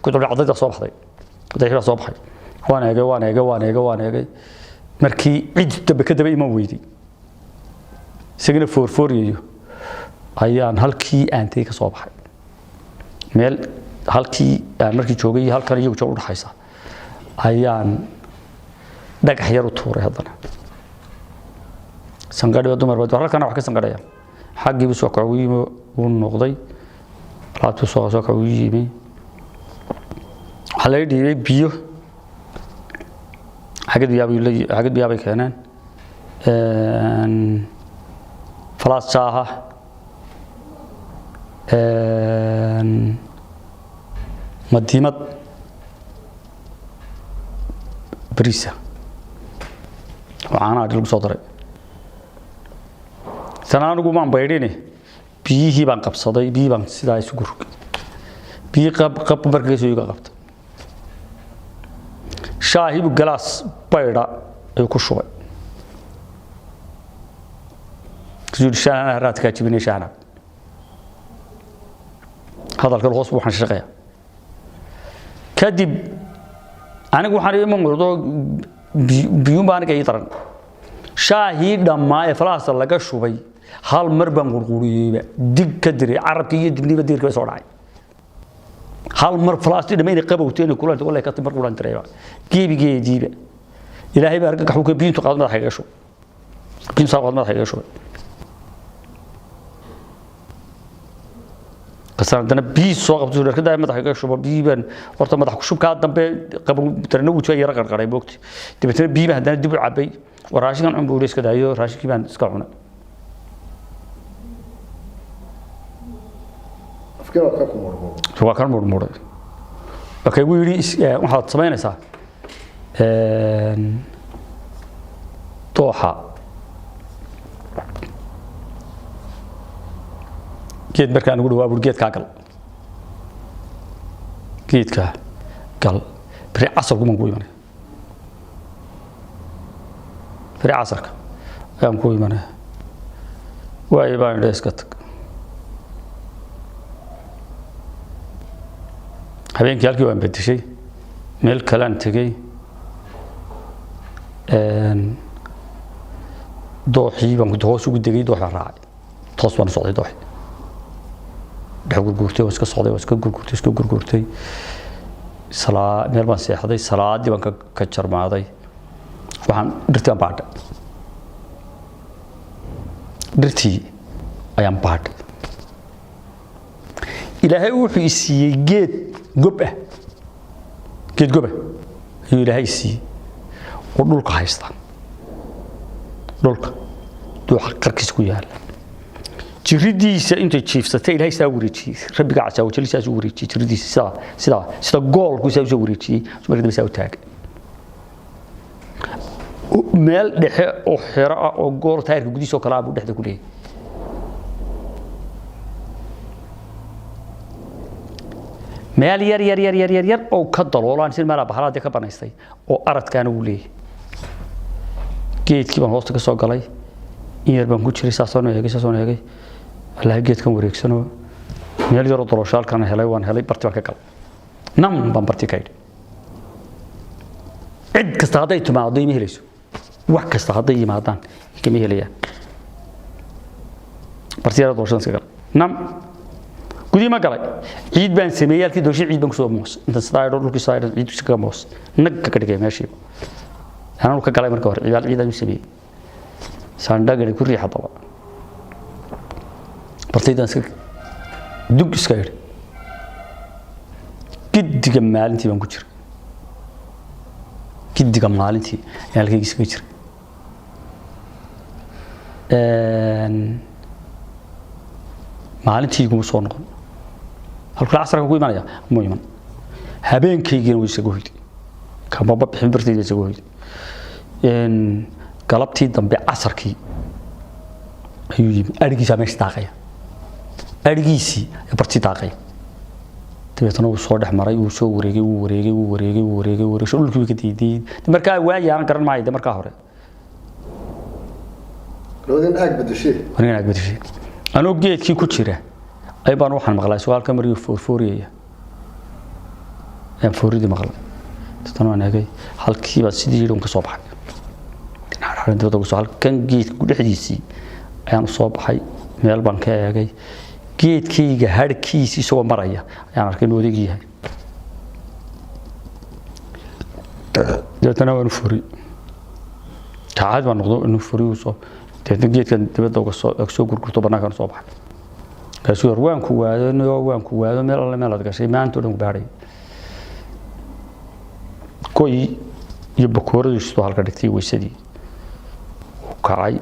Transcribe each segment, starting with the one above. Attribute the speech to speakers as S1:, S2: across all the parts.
S1: Ku dul cadayda soo baxday, dayxii baa soo baxay. Waan eegay, waan eegay, waan eegay, waan eegay. Markii cid dambe ka daba iman weyday, isagana foorfooriyayo, ayaan halkii aan tegey ka soo baxay. Meel halkii aan markii joogay iyo halkan iyagu joog udhaxaysa ayaan dhagax yar u tuuray. Haddana sanqadhiba dumar baa halkana wax ka sanqadhaya. Xaggii buu soo kaco, ugu yimi, wuu noqday, alaabtuu soo kaco, ugu yimi. Waxaa laga dhiibay biyo, xagad biyaabay xagad biyaabay keeneen, falaas jaaha, madiimad bariisa oo caanaha lagu soo daray. Sana anigu maan baydhine, biyihii baan qabsaday, biyihii baan sidaa isugu rogay, biyihii qab qab markaa soo iga qabtay. Shaahibu galaas baydha ayuu ku shubay. Kasuu yidhi, shaahana raadkaa jibinay, shaahna hadalkan hoos buu waxaan shaqeeya. Kadib anigu waxaan ima murdo, biyuun baa aniga ii daran. Shaahii dhammaa ee falaasta laga shubay hal mar baan qurquriyeyba, dig ka diray carabkii iyo dibniiba, diirka soo dhacay hal mar. Falaastii dhamma inay qabowto, inay kulanta, wallahi ka mar quran dirayba geebigeediiba. Ilaahay baa argagax uu ka biyintu qaado madaxa iga shubay, biyintu saa qaado madaxa iga shubay. Kasaan haddana biyi soo qabto, dharka daa madaxa iga shubo. Biyi baan horta madax ku shubkaa dambe qabow darna wuu yara qarqaray moogti. Dabeetana biyi baan haddana dib u cabay. War raashinkan cun buu iska daayo, raashinkii baan iska cunay.
S2: Afkee waa ka kumurmuur?
S1: Waa kan murmuray. Marka igu yidhi, waxaad samaynaysaa dooxa geed markaan ugu dhawaa bur, geedkaa gal, geedkaa gal, beri casarku baan ku imanaya, beri casarka ayaan ku imanaya. Waayo baan idhi, iska tag. Habeenkii halkii waan bedeshay, meel kalean tegey. Dooxii baan hoos ugu degay, doox baan raacay, toos baan u socday, dooxii dhex gurguurtay, waan iska socday, waan iska gurguurtay, iska gurguurtay. Salaa meel baan seexday, salaadii baan ka jarmaaday. Waxaan dhirtii baan baadhay, dhirtii ayaan baadhay. Ilaahay wuxuu i siiyey geed gob ah, geed gob ah ayuu Ilaahay i siiyey oo dhulka haysta, dhulka duuxa qarkiisa ku yaala. Jiridiisa intay jiifsatay Ilaahay saa wareejiyey, Rabbiga casaa wajal saas u wareejiyey jiridiisa, sidaa sida goolku saa u wareejiyey. Markii dambe saa u taagay meel dhexe oo xero ah oo gool taayirka gudihiisa oo kale ah buu dhexda ku leeyahay. Meel yar yar yar yar yar yar oo ka daloolaan si meel bahalaadii ka banaystay oo aradkaana uu leeyahay. Geedkii baan hoosta ka soo galay, in yar baan ku jiray, saasoo eegay, saasoo eegay. Wallaahi geedkan wareegsanoo meel yaroo daloosho halkan helay, waan helay, barti baan ka galay, nam baan barti ka idhi. Cid kasta hadday timaado ima helayso, wax kasta hadday yimaadaan igama helayaan. Barti yaroo dalooshadan iska galay, nam gudihii ma galay. Ciid baan sameeyey halkii dooshay, ciid baan kusoo moos inta sidaa idho, dhulkii sidaa idho, ciid iskaga moos nag ka dhigay meeshiiba ananu ka galay. Marka hore cibaal ciid aan u sameeyey, saandhagani ku riix. Haddaba bartaydaan iska dug iska idhi. Giddiga maalintii baan ku jiray, giddiga maalintii ayaan halkayga iskaga jiray. Maalintii iguma soo noqon, halkula casarka ku imanaya mu iman. Habeenkaygina way isaga hoyday, kamaba bixin, bartayda isaga hoyday. Galabtii dambe casarkii ayuu yimi, arigiisaa meesha daaqaya, arigiisii ayaa bartii daaqaya. Dabeetana wuu soo dhex maray, wuu soo wareegay, wuu wareegay, wuu wareegay, wuu wareegay, wuu wareegay, dhulkii wuu ka diiday. Markaa waayaanan garan maayo de markaa hore.
S2: Labadan aag bedeshee?
S1: Anigan aag bedeshay. Anoo geedkii ku jira ay baan waxaan maqlaa isagoo halka mariyo foorfooriyaya. Ayaan fooridii maqlay. Tan waan eegay, halkii baa sidii yidhi un ka soo baxay. Dhinaca dibadda uga soo, halkan geedka dhexdiisii ayaan u soo baxay. Meel baan ka eegay, geedkayga harkiisii isagoo maraya ayaan arkay inuu odayg yahay. Dabeetana waan u furi, tacaad baan noqdo inuu furi soo. Dabeetna geedkan dibadda uga soo gurgurto, bannaankan soo baxay. Kaasuu yar, waan ku waado, waan ku waado, meel alle meel aad gashay maanta oo dhan ku baadhay. Koy iyo bakooradiisu halka dhigtay, weysadii uu kacay,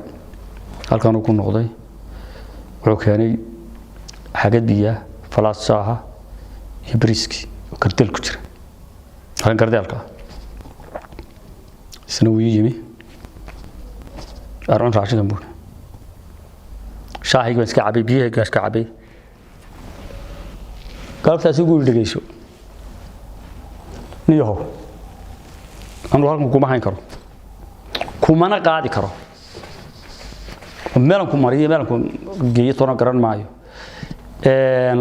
S1: halkan uu ku noqday. Wuxuu keenay xagad biyaha, falaas shaaha iyo bariiskii oo kardeel ku jira, halkan kardeelka ah. Isna wuu ii yimi, arcun raashinkan buuri. Shaahaygi baan iska cabay, biyahaygi baan iska cabay. Galabtaasi ugu yidhi, dhegeyso niyahow, anu halkan kuma hayn karo, kumana qaadi karo, meelan ku mariyo, meelan ku geeyo toona garan maayo.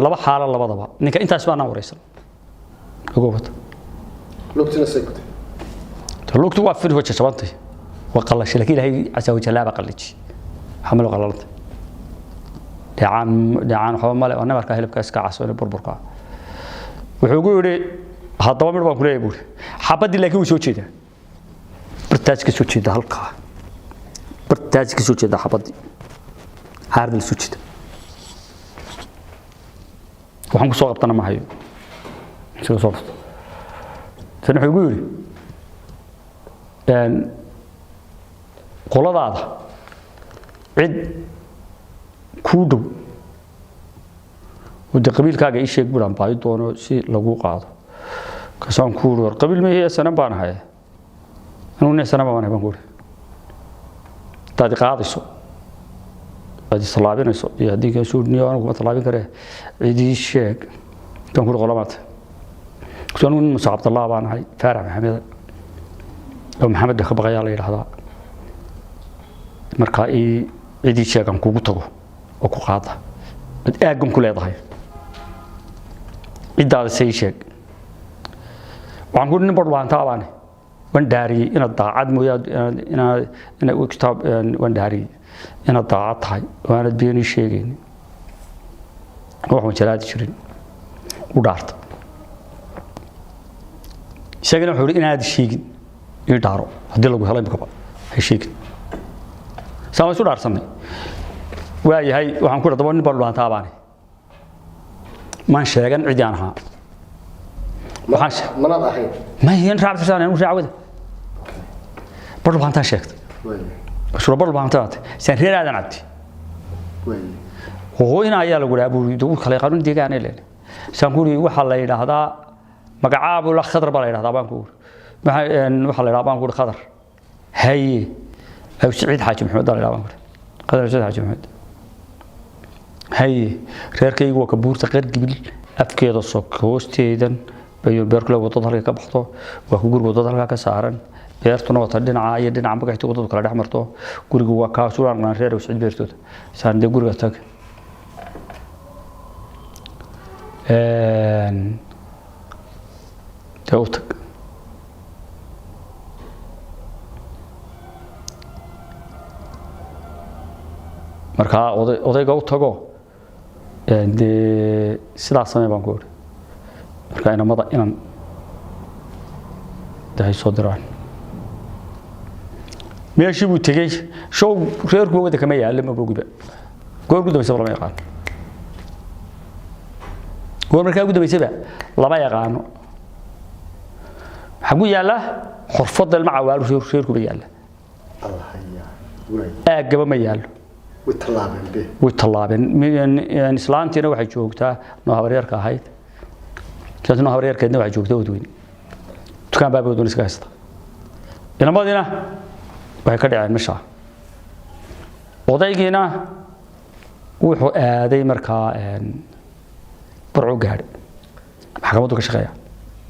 S1: Laba xaalo labadaba ninka intaas baanaan wareysan ogow wata.
S2: Lugtina say ku tahay?
S1: Lugtu waa fir, waa jajabantay, waa qallashay, laakiin Ilaahay casa wajalla baa qallaji, xamalo qallalantay. Dheecaan dheecaan waxba male, waa nabarka hilibka iska caso ee burburka. Wuxuu ugu yidhi, haddaba midh baan ku leeyahay buuri, xabaddii laakiin way soo jeedaa, bartaas ka soo jeeda, halkaa bartaas ka soo jeeda, xabaddii haarda la soo jeeda. Waxaan ku soo qabtana ma hayo, isaga soo qabto. Tan wuxuu igu yidhi, qoladaada cid kuu dhow oo dee qabiilkaaga ii sheeg buuraan baahi doono si lagu qaado. Kaasaan ku uri, war qabiil ma sanan baan ahay anugu, nin sanan baan ahay baan ku uri. Haddaad i qaadayso, aad i tallaabinayso iyo haddii kaa soo niyo, anigu kuma tallaabin karee, cid ii sheeg. Kan ku uri, qolamaata kusoo, anigu nin Muuse Cabdallah baan ahay, Faarax Maxamed oo Maxamed ka baqayaa la yidhaahdaa. Markaa ii cid ii sheegan kugu tago oo ku qaada ad aaggan ku leedahay, ciddaada se ii sheeg. Waxaan ku nin badhbaantaa baan, waan dhaariyey inaad daacad mooyaa, inaad inaad kitaab, waan dhaariyey inaad daacad tahay oo aanad been ii sheegaynin oo wax wanjalaadi jirin u dhaarta. Isagana wuxuu yidhi, inaad sheegin ii dhaaro, haddii lagu helo imikaba ha sheegin. Saan waan isu dhaarsanay. Waa yahay, waxaan ku daba nin baan dhulantaa baane, maan sheegan cidii aan ahaa. Waxaan
S2: Manaad ahayn?
S1: Ma yihiin raacsan anigu raacwada bar dhulantaan sheegtay.
S2: Waay.
S1: Sura bar dhulantaan saan reer Aadan Cabdi.
S2: Waay.
S1: Hooyina ayaa lagu dhahaa buu yidhi, kale qanuun deegaan ee saan ku yidhi, waxaa la yidhaahdaa magacaabu la Khadar baa la yidhahdaa baan ku yidhi. Waxaa la yidhahdaa baan ku yidhi Khadar. Haye, Aw Siciid Xaaji Maxamed baa la yidhahdaa baan ku yidhi, Khadar Siciid Xaaji Maxamed. Haye, reerkaygu waa ka buurta Qargibil afkeeda sok hoosteedan bay beerkule, wadada halka ka baxdo waa ku guriga, wadada halkaa ka saaran, beertuna wata dhinaca iyo dhinaca magaxta wadadu kala dhex marto, gurigu waa kaa suraan reer Aw Siciid beertooda. Saan dee guriga tag. Dee u tag. Markaa odayga u tago, dee sidaas samee baan ku idhi. Markaa inamada inan dee hay soo diraan. Meeshii buu tegey, show reerku wadda kama yaalla, ma bogiba. Goor ugu dambaysaba lama yaqaano, goor markaa ugu dambaysaba lama yaqaano. Maxaa ku yaalla? Xorfadda ilma cawaalu reerkuba yaalla.
S2: Allah hayaa, waay.
S1: Aaggaba ma yaallo.
S2: Way tallaabeen be.
S1: Way tallaabeen. Islaantiina waxay joogtaa noo habaryarka ahayd, islaantii noo habaryarkeedna waxay joogtaa Odweyne, dukaan baa Odweyne iska haysta. Inamadiina waxay ka dhaceen meesha. Odaygiina wuxuu aaday markaa Burco gaadhay, maxkamaddu ka shaqeeya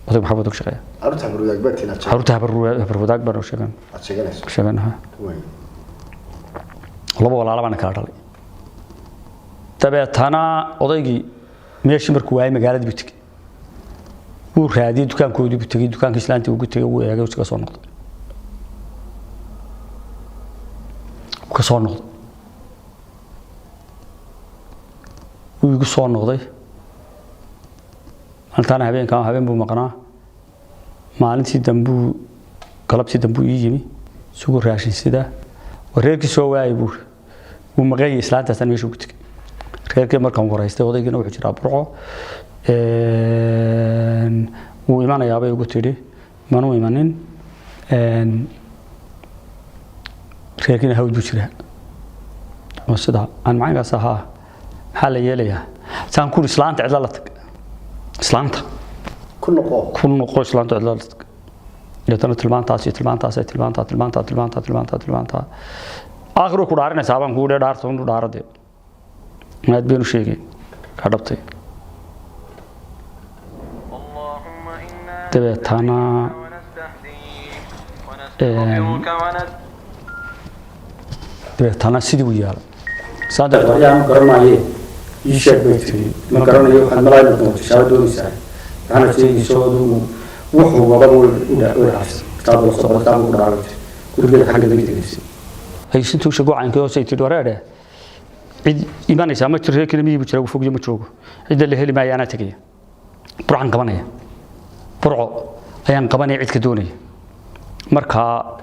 S1: odaygu, maxkamaddu ka shaqeeya.
S2: Carruurta habarwadaag baa tiina?
S1: Xarunta Habarwadaag baan sheegan.
S2: Aad sheeganayso?
S1: Sheeganaha.
S2: Waay.
S1: Laba walaala baana kala dhalay. Dabeetana odaygii meeshii markuu waayay magaaladii buu tegey. Wuu raadiyey, dukaankoodii buu tegey, dukaankii islaantii ugu tegey, wuu eegay, iskaga soo noqday. Wuu ka soo noqday, wuu igu soo noqday maalintaana. Habeenkaa habeen buu maqnaa. Maalintii dambuu, galabtii dambuu ii yimi isagoo raashin sida. Reerkii soo waayay buuri, wuu maqan yahay, islaantaasaan meesha ugu tegey. Reerkii markaan waraystay, odaygiina wuxuu jiraa Burco, wuu imanayaa bay ugu tidhi. Manuu imanin. Reerkiina hawd buu jiraa oo sidaa aan macaynkaas ahaa. Maxaa la yeelayaa? Saan ku islaanta cidla la tag, islaanta
S2: ku noqo.
S1: Ku noqo, islaanta cidla la tag. Deetana tilmaantaas iyo tilmaantaas iyo tilmaantaa, tilmaantaa, tilmaantaa, tilmaantaa, tilmaantaa, aakhiru ku dhaarinaysaa baan kugu dhe. Dhaarta unu dhaaradee aad baynu sheegay ka dhabtay.
S3: اللهم إنا
S1: Dabeetana
S3: ونستهديك ونستغفرك ونت
S1: Dabeetana sidii u yeelay. Saanta ayaa ma garanaaye, ii sheeg bay tiri. Ma garanayo, waxaad malaay ma doonto shaaba doonaysaa, waxaana sheegayso adigu wuxuu wadaba u dhaafsay. Kitaab la soo kitaab ku dhaaray gurigeeda xagga bay tegaysay. Ay sintuu sheego caynkii hoose ay tidhi, wareedhe, cid imanaysaa ma jiro, reerkina miyii buu jiraa, fogyo ma joogo, cidda la heli maayo, anaa tegaya, Burcan qabanaya, Burco ayaan qabanaya cid ka doonaya markaa.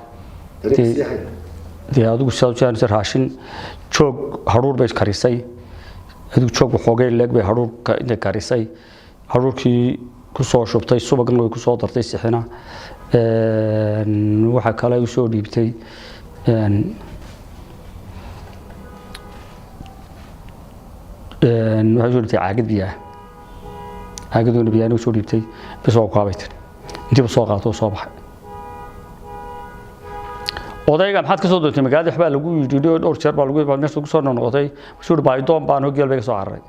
S2: Dariiq sii hay.
S1: Dee adigu sidaad u jeedaysa, raashin joog hadhuur bay karisay. Adigu joog waxoogay leeg bay hadhuurka intay karisay, hadhuurkii ku soo shubtay, subagna way ku soo dartay, sixina. Waxa kale ay usoo dhiibtay een, een, waxay usoo dhiibtay caagad biyaah, caagadoona biyaana usoo dhiibtay. Bis waa ku kaabay tiri. Intiiba soo qaato oo soo baxay. Odayga maxaad ka soo doontay magaalada? Waxbaa lagu yidhi dhowr jeer baa lagu meesha ku soo noqotay. Wuxuu yidhi baaydoon baan hogeel bay ka soo cararay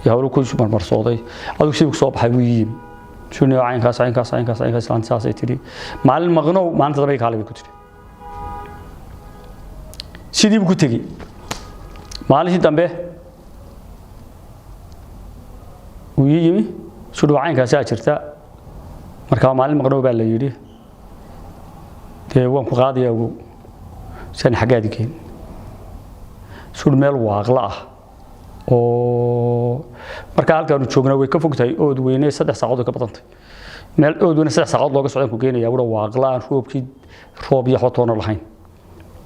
S1: iyo hawlo ku marmarsooday. Adigu sidii ku soo baxay, wuu yimi shuni caynkaas, caynkaas, caynkaas, caynkaas, islaanta saasay tidhi. Maalin maqnow, maalinta dambe kaalay bay ku tidhi. Sidii buu ku tegey. Maalintii dambe wuu ii yimi sudhi caynkaasaa jirta. Markaa maalin maqnow baa la yidhi. Dee waan ku qaadayaa, ogow saan xaggaadi geen sudh meel waaqla ah oo markaa halkaanu joognaa way ka fog tahay ood weyne, 3 saacadood way ka badantay. Meel ood weyne 3 saacadood looga socdaan ku geenayaa wura, waaqla aan roobkii roob iyo waxba toona lahayn,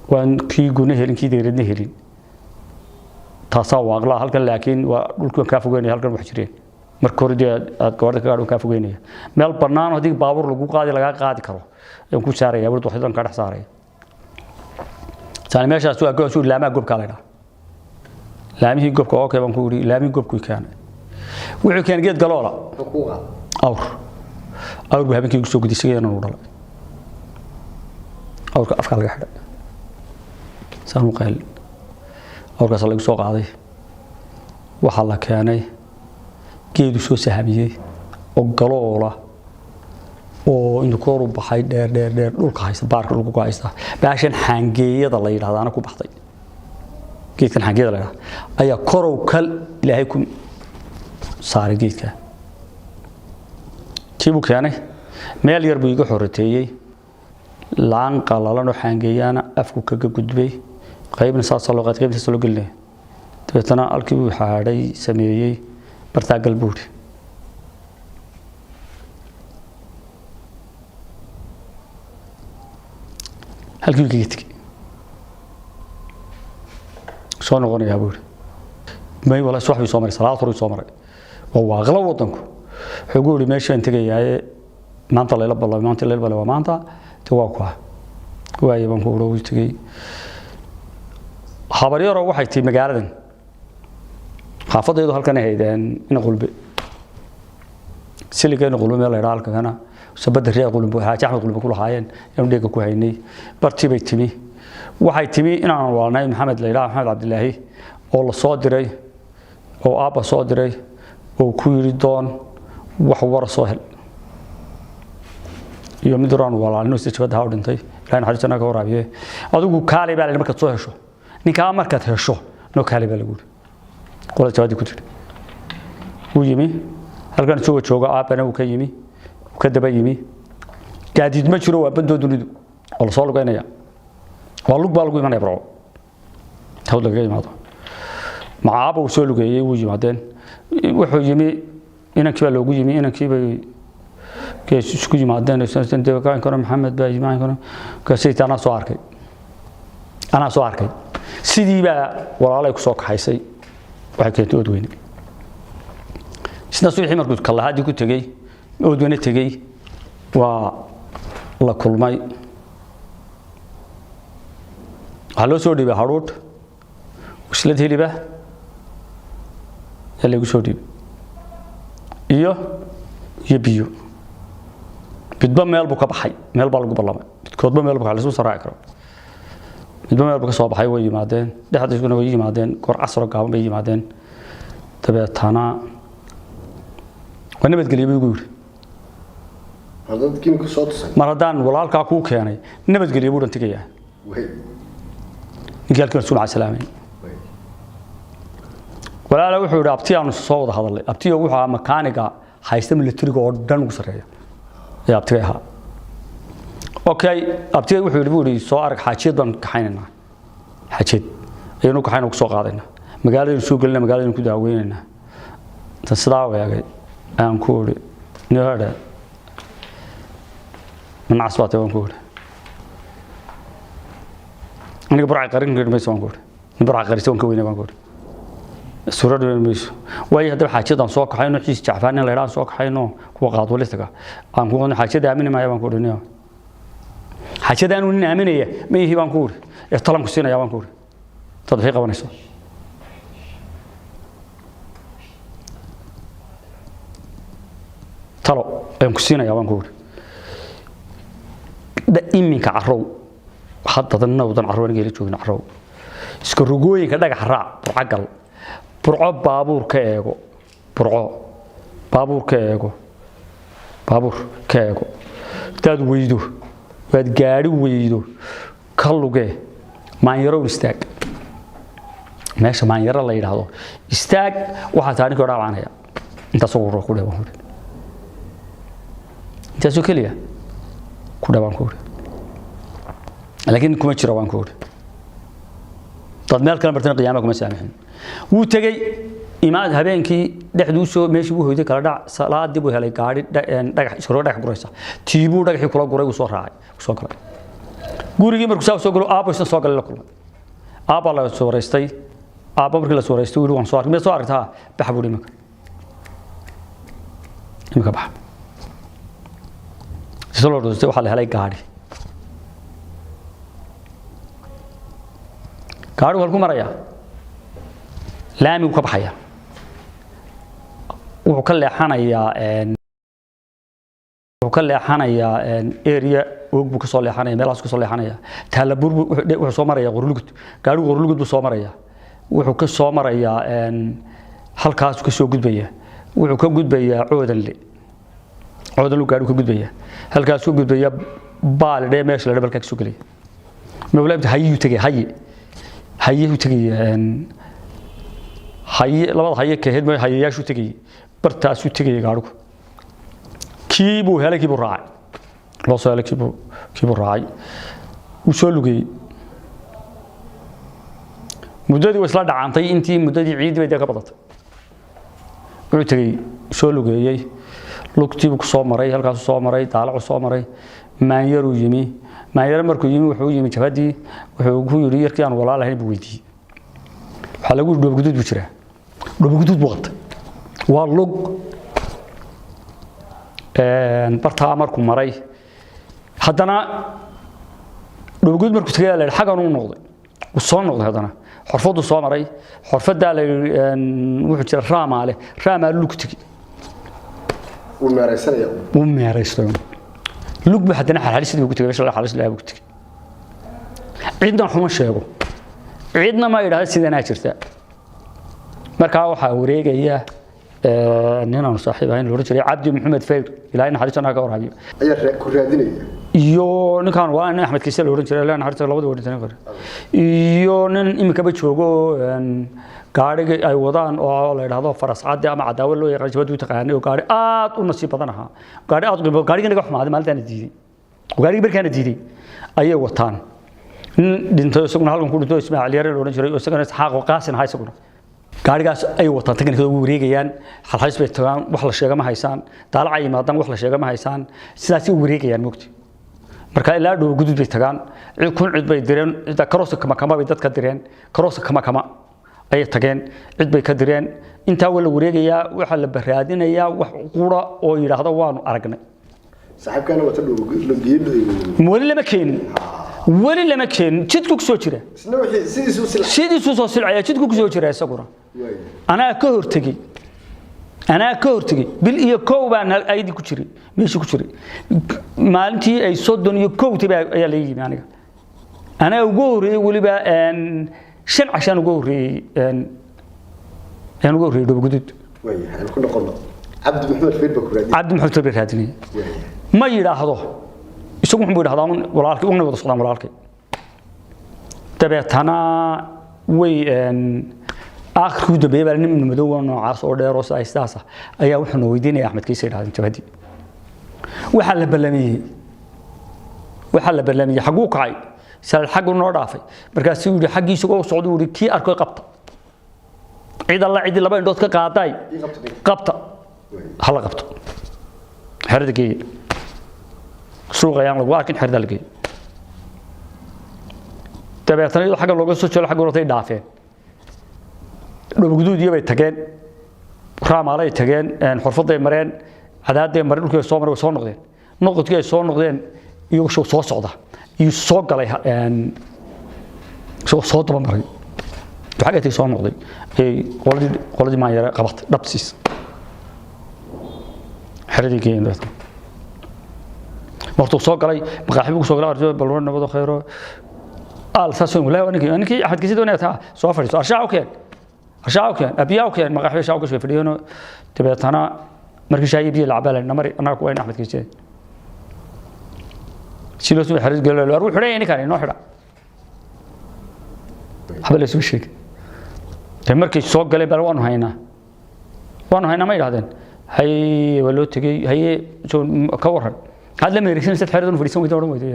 S1: waan kii guna helin, kii dayradna helin, taasaa waaqla ah halkan. Laakiin waa dhulkii waan kaa fogeynaya halkan wax jireen marka hore dee aad gawaarida ka gaadho, waan kaa fogeynaya. Meel bannaan haddii baabuur lagu qaadi lagaa qaadi karo ayaan ku saaraya wurd waxdan ka dhex saaraya. Saani meeshaas waa goos laamaha gobka la yidhaha, laamihii gobka. Okay baan ku yidhi. Laamihii gobku keenay, wuxuu keenay geed galoola.
S2: Muxuu kuu qaaday?
S1: Awr, awr buu habeenkii igu soo guday, isagana uu dhalay. Awrka afka laga xidhay saan u qaylin. Awrkaas lagu soo qaaday. Waxaa la keenay geedu soo sahamiyey oo galoola oo intuu kor u baxay dheer dheer dheer, dhulka haysta, baarka dhulka ku haysta. Baashan xaangeeyada la yidhahdaana ku baxday. Geedkan xaangeeyada la yidhahda ayaa korow kal ilaahay ku saaray geedka. Kii buu keenay, meel yar buu iga xorateeyey. Laan qalalan oo xaangeeyaana afku kaga gudbay, qaybna saasaa loo qaatay, qaybna saasaa loo gelinaya. Dabeetana halkii buu xaadhay, sameeyey bartaagal buu yidhi. Halkii buu kaga tegey. Soo noqonayaa buu yidhi. May wala subax buu soo maray, salaad hore soo maray. Waa waaqla wadanku. Wuxuu ku yidhi meeshaan tegayaaye maanta layla ballamay, maanta layla ballamay, waa maanta de, waa kuwa waaye baan ku uri. Wuu tegey. Habaryaro waxay tihi magaaladan xaafadaydu halkan ay haydeen ina qulbe, siliga ina qulbe meel la yidhaha halkankana sabada reer qulbe, Xaaji Axmed Qulbe ku lahaayeen yaanu dheega ku haynay. Bartii bay timi, waxay timi inaan walaalnay Maxamed la yidhaha, Maxamed Cabdilaahi, oo la soo diray oo aabba soo diray oo ku yidhi doon wax wara soo hel iyo mid horaan walaalnimo sida jabadda ha u dhintay, Ilaahay naxariis janna ka waraabiye. Adigu kaalay baa la yidhi, markaad soo hesho ninkaa, markaad hesho noo kaalay baa lagu yidhi. Qolada jabaddii ku tidhi. Wuu yimi. Halkan isagoo jooga aabbana uu ka yimi, uu ka daba yimi. Gaadiid ma jiro, waa bandoo dunidu oo lasoo lugeynaya, waa lug baa lagu imanaya Burco, hawd lagaga yimaado. Macaaba uu soo lugeeyey, wuu yimaadeen. Wuxuu yimi inankii baa loogu yimi, inankii bay gees isku yimaadeen. Karo Maxamed baa yimi karo kasayta, anaa soo arkay, anaa soo arkay. Sidii baa walaalay ku soo kaxaysay, waxay keentay Oodweyne. Isna subaxii markuu kalahaadii ku tegey, Oodweyne tegey, waa la kulmay. Waxaa loo soo dhiibay hadhuudh, waslad hiliba ayaa lagu soo dhiibay iyo biyo. Midba meel buu ka baxay, meel baa lagu ballamay, midkoodba meel buu ka lasuu soo raaci karo. Midba meel buu ka soo baxay. Way yimaadeen dhexdiisuna, way yimaadeen goor casro gaaban bay yimaadeen. Dabeetana waa nabadgelyo buu igu yidhi.
S2: Hadda dadkii soo tusay.
S1: Mar haddaan walaalkaa kuu keenay, nabadgelyo buu dhan tegayaa.
S2: Way.
S1: Ninkii halkii rasuul macaa salaamay.
S2: Way.
S1: Walaala wuxuu yidhi, abti aanu soo wada hadalnay. Abtiyo wuxuu ahaa makaaniga haysta militariga oo dhan ugu sarreeya ee abtigay ahaa. Okay, abtigay wuxuu yidhi, buu yidhi, soo arag, xaajiyad baan kaxaynaynaa, xaajiyad ayaynu kaxayna ku soo qaadaynaa, magaaladaynu soo gelinaa, magaaladaynu ku daaweynaynaa. Inta sidaa u eegay ayaan ku idhi, nihadhe manacas baa tahay, waan ku idhi. Aniga Burca qarin kari mayso, waan ku idhi. Nin Burca qarisa waan ka weynay, waan ku idhi. Suurad mayso waayo. Haddaba xaajiyadaan soo kaxayno, xiis Jacfaan in la yidhaha soo kaxayno, kuwa qaadwalistaga aan ku xaajiyada aamini maaya, baan ku idhi. Niyo xaajiyada aanu nin aaminaya ma ihi, baan ku idhi, ee talan ku siinaya, baan ku idhi, dad waxay qabanayso. Talo ayaan ku siinaya, baan ku idhi. Iminka carrow hadda nawdan carrow aniga ila joogin, carrow iska rogooyinka dhagax raac, Burco gal, Burco baabuur ka eego, Burco baabuur ka eego, baabuur ka eego. Hadaad weydo, waad gaadhi weydo, ka lugee Maanyarown istaag, meesha Maanyaro la yidhaahdo istaag. Waxaa taa ninkii dhaawacanaya intaasoo ku ku dheh, baan ku idhi. Intaasoo keliya ku dheh, baan ku idhi, laakiin kuma jiro, waan ku idhi. Dad meel kale martana qiyaamaha kuma saamixin. Wuu tegey imaad habeenkii dhexduu soo meeshii buu hoyday kala dhac. Salaadii buu helay gaadhi dhagax iskaroo dhagax guraysa, tiibuu dhagaxii kula guray, wuu soo raacay, wuu soo galay gurigii. Markuu saa soo galo, aabbo isna soo galay, la kulmay. Aabba la soo wareystay. Aabba markii la soo wareystay, wuu yidhi, waan soo arkay. Miyaad soo aragtaa? Baxa, buu yidhi, iminka, iminka baxa. Sida loo dhustay, waxaa la helay gaadhi. Gaadhigu halkuu marayaa? Laamigu ka baxaya, wuxuu ka leexanayaa wuxuu ka leexanayaa area Oog buu ka soo leexanaya, meelahaas ka soo leexanaya. Taalabuur buu wuxuu soo marayaa, Qorlugud. Gaadhigu Qorlugud buu soo marayaa, wuxuu ka soo marayaa halkaasuu ka soo gudbaya, wuxuu ka gudbayaa Coodanle. Coodanlu gaadhigu ka gudbaya, halkaasuu ka gudbaya, Baalidhe meesha la dhabalkaa ka soo gelaya. Mawlaabta hayuu tegay, haye hayuu tegaya, haye labada haye ka ahayd mooy, hayeyaashuu tegayay, bartaasuu tegayay gaadhigu. Kii buu helay, kii buu raacay, loo soo helay, kii buu raacay, wuu soo lugeeyey. Muddadii way isla dhacantay, intii muddadii ciidii bay dee ka badatay. Wuxuu tegey, soo lugeeyey, lugtii buu ku soo maray, halkaasuu soo maray, Daalacu soo maray, Maanyaruu yimi. Maanyaro markuu yimi, wuxuu u yimi jabhadii. Wuxuu ku yidhi, yarkii aan walaal ahayn buu weydiiyey. Waxaa lagu yidhi, Dhoobguduud buu jiraa. Dhoobguduud buu qabtay, waa lug. Bartaa markuu maray, haddana Dhoobguduud markuu tagay, la yidhi xaggan uu noqday, wuu soo noqday. Haddana Xorfaduu soo maray, xorfadaa la yidhi wuxuu jira Raamaale, Raamaale lug tegi.
S2: Wuu meeraysanaya.
S1: Wuu meeraystay lug buu. Haddana xalxalisidii buu ku tegay, meesha la xalxalis lahaa buu ku tegey. Cidna xuma sheego, cidna ma idhaahdo sidanaa jirta. Markaa waxaa wareegaya Nin aanu saaxiib ahayn la odhan jiray Cabdi Maxamed Fayr, Ilaahay naxariista ka warhayo,
S2: ayaa ku raadinaya.
S1: Iyo ninkaan waa nin Axmed Kiise la odhan jiray, Ilaahay naxariista, labada waa dhinteen. Iyo nin iminkaba joogo, gaadhiga ay wadaan oo la yidhaahdo Faras Cadde ama Cadaawe loo yaqaan, jabadu taqaanay, oo gaadhi aad u nasiib badan ahaa, gaadhi aad u qiimo, gaadhiga naga xumaaday maalintaana diiday, gaadhigii markaana diiday ayay wataan. Nin dhintay isaguna halkan ku dhintay, Ismaaciil Yare la odhan jiray, oo isagana Isxaaq oo Qaasin ahaa, isaguna gaadhigaas ay wataan. Teknikada ugu wareegayaan, xalxays bay tagaan, wax la sheega ma haysaan. Daalacay yimaadaan, wax la sheega ma haysaan. Sidaasay u wareegayaan, mogti. Marka ilaa dhow gudud bay tagaan, cid kun cid bay direen, cidda karooska kama kama bay dadka direen, karooska kama kama ayay tageen, cid bay ka direen. Intaa waa la wareegayaa, waxaa la baraadinayaa wax qura oo yidhaahdo waanu aragnay.
S2: Saaxiibkaana wata dhow la geeyo.
S1: Weli lama keenin, weli lama keenin, jidku ku soo jira.
S2: Isna wixii sidiisuu silcay.
S1: Sidiisuu soo silcaya, jidku ku soo jira isaguna. Anaa ka hortegey, anaa ka hortegey. Bil iyo kow baan ayadii ku jiray, meeshii ku jiray. Maalintii ay 31 baa ayaa laga yimi aniga. Anaa ugu horreeyey weliba, 5 cashaan ugu horreeyey, ayaan ugu horreeyey Dhoobo Guduud.
S2: Waaya, aan ku noqono Cabdi Maxamed Fayr baa ku raadinaya.
S1: Cabdi Maxamed Fayr baa raadinaya. Ma yidhaahdo isagu, wuxuu yidhahdaa un walaalkay, una wada socdaan walaalkay. Dabeetana way aakhirkii u dambeeyay baa nin madow oo noocaas oo dheer oo sidaas ah ayaa wuxuu na weydiinaya Axmed Kiise, yidhahdeen jabhadii. Waxaa la ballamiyey, waxaa la ballamiyey, xagguu kacay sal, xaggu noo dhaafay. Markaasuu yidhi xaggii isagoo socda, yidhi kii arkoy qabta, cid alla cidii laba indhood ka qaaday qabta, hala qabto, xerada geeya, suuqa ayaan lagu arkin, xerada la geeya. Dabeetana iyadoo xagga looga soo jeedo xagga hortay dhaafeen, Dhoobo Guduud iyo bay tageen, Raamaalay tageen, Xurfaday mareen, Cadaaday mareen, dhulkii soo mareen, way soo noqdeen. Noqodkii ay soo noqdeen iyagoo soo socda iyo soo galay, isagoo soo daba maray xagga intay soo noqday ayay qoladii Maanyare qabatay, dhabsiis, xeradii geeyeen. Dabeetana martuu soo galay maqaaxi buu soo galay, arjo bal war nabado khayro al saas weyn. Wallahi ninkii Axmed Kiisi doonaya taa soo fadhiiso, arshaac u keen, arshaac u keen, abiyaa u keen. Maqaaxi shaac ka soo fadhiyano. Dabeetana markii shaayi biyo la cabaa, namari annaga ku wayn Axmed Kiisi si loo soo xariis galo, war wuxuu xidhan ninkan inoo xidha, waxba la isugu sheegay. Dee markay soo galeen bal waanu haynaa, waanu haynaa ma yidhahdeen. Haye, waa loo tegey. Haye, soo ka waran, had la meereysanaysa xeradan fadhiisan weyda, odhan weyda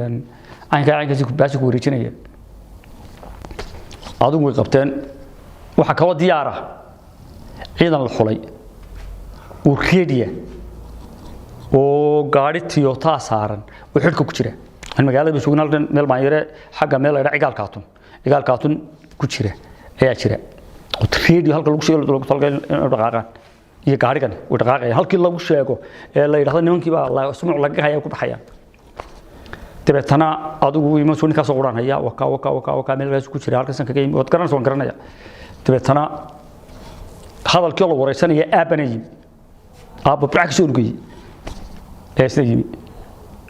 S1: caynkaa caynkaasi baasi ku wareejinaya. Adigu way qabteen. Waxaa kaloo diyaara ciidan la xulay oo reediya oo gaadhi Toyota saaran oo xidhka ku jira. Aan magaalada baan joognaa, halkan meel Maanyare xagga meel la yidhaha Cigaal Kaatun, Cigaal Kaatun ku jira ayaa jira, oo reediyo halka lagu sheego loogu talagalay inay dhaqaaqaan, iyo gaadhigan way dhaqaaqayaan halkii lagu sheego ee la yidhahdo nimankii baa la sumuc laga haya ku baxayaan. Dabeetana adigu iman soo ninkaasoo quraan haya, waka waka waka waka meel ku jira, halkaas kaga yimi, waad garanaysa, waan garanaya. Dabeetana hadalkii oo la wareysanaya aabbana yimi, aabba burca ka soo lugayey ee isna yimi.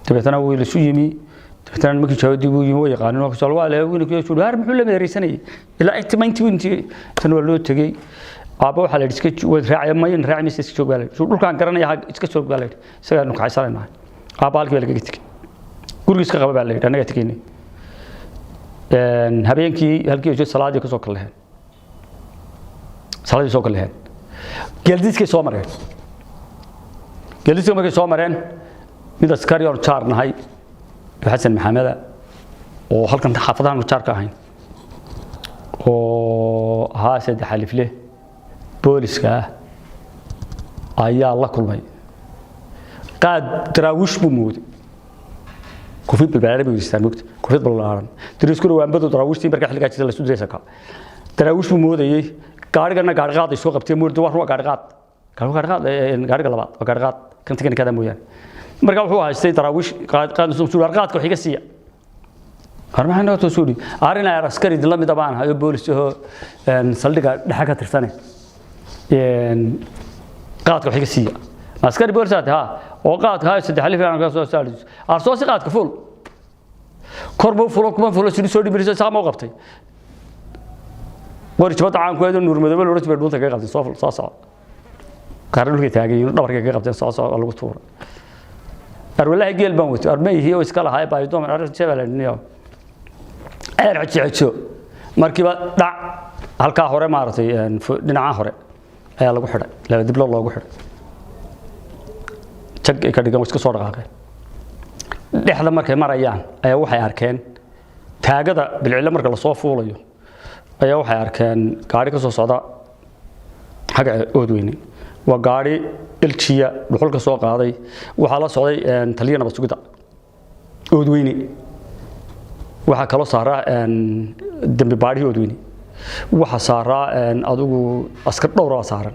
S1: Dabeetana wuu isu yimi. Dabeetana markii jawaabdii buu yimi, way yaqaanin waa kasoo waa leeyahay wiilkii soo haar, muxuu la meereysanayay ilaa intii ma intii tan waa loo tegey. Aabba waxaa la yidhi iska waad raacaya, mayan raaci maysa, iska joog baa la yidhi, dhulkaan garanaya, iska joog baa la yidhi, isagaa nu kaxaysanaynahay. Aabba halkii baa lagaga tegey, gurigiis ka qaba baa la yidhi, annagaa tegeynay. Habeenkii halkii ay salaadii ka soo kala, salaadii soo kala Geeldiiskay soo mareen. Geeldiiska markay soo mareen, mid askari oon jaar nahay, Xasan Maxameda, oo halkan xaafadahan jaar ka ahayn, oo ahaa saddex alifle booliska ah, ayaa la kulmay. Qaad daraawiish buu mooday, koofiyad balbalaaran bay weystaan mogta, koofiyad balbalaaran, dariiskuna waa ambadu daraawiishtii markaa xilligaa jirta la isu diraysa ka daraawiish buu moodayey. Gaadhigana gaadhi qaad ay soo qabteen, moodi waa ruwa gaadhi qaad, gaadhi qaad, gaadhiga labaad waa gaadhi qaad kan tiknikada mooyaane. Markaa wuxuu haystay daraawiish qaad qaad soo qaadka wax iga siiya, har maxay noo soo yidhi, arrin ay askari la mid baan hayo, boolis oo saldhigga dhexe ka tirsane, qaadka wax iga siiya. Askari boolis ha oo qaadka ha saddex alif aan ka soo saari arsoosi, qaadka fuul kor ma fulo, kuma fulo, sidii soo dhimiraysa saa ma u qabtay. Qori jabada caanku eedo Nuur Madoobe la odhan jiray dhuunta kaga qabtay, soo ful, soo soco. Qaarna dhulkay taagan yihiin, dhabarkay kaga qabteen, soo soo lagu tuuray. Arwalaha geel baan wato, armayhii oo iska lahaa baaydoom arrin jebel niyo eer xejo markiiba dhac halkaa hore maaragtay, dhinaca hore ayaa lagu xidhay, laba diblo loogu xidhay, jag ay ka dhigan, way iska soo dhaqaaqeen. Dhexda markay marayaan ayaa waxay arkeen taagada Bilcilo marka lasoo fuulayo ayaa waxay arkeen gaari ka soo socda xagga Oodweyne. Waa gaari iljiya dhuxul ka soo qaaday. Waxaa la socday taliya nabad sugidda Oodweyne, waxaa kaloo saaraa dembi baadhihii Oodweyne, waxaa saaraa adigu askar dhowr saaran,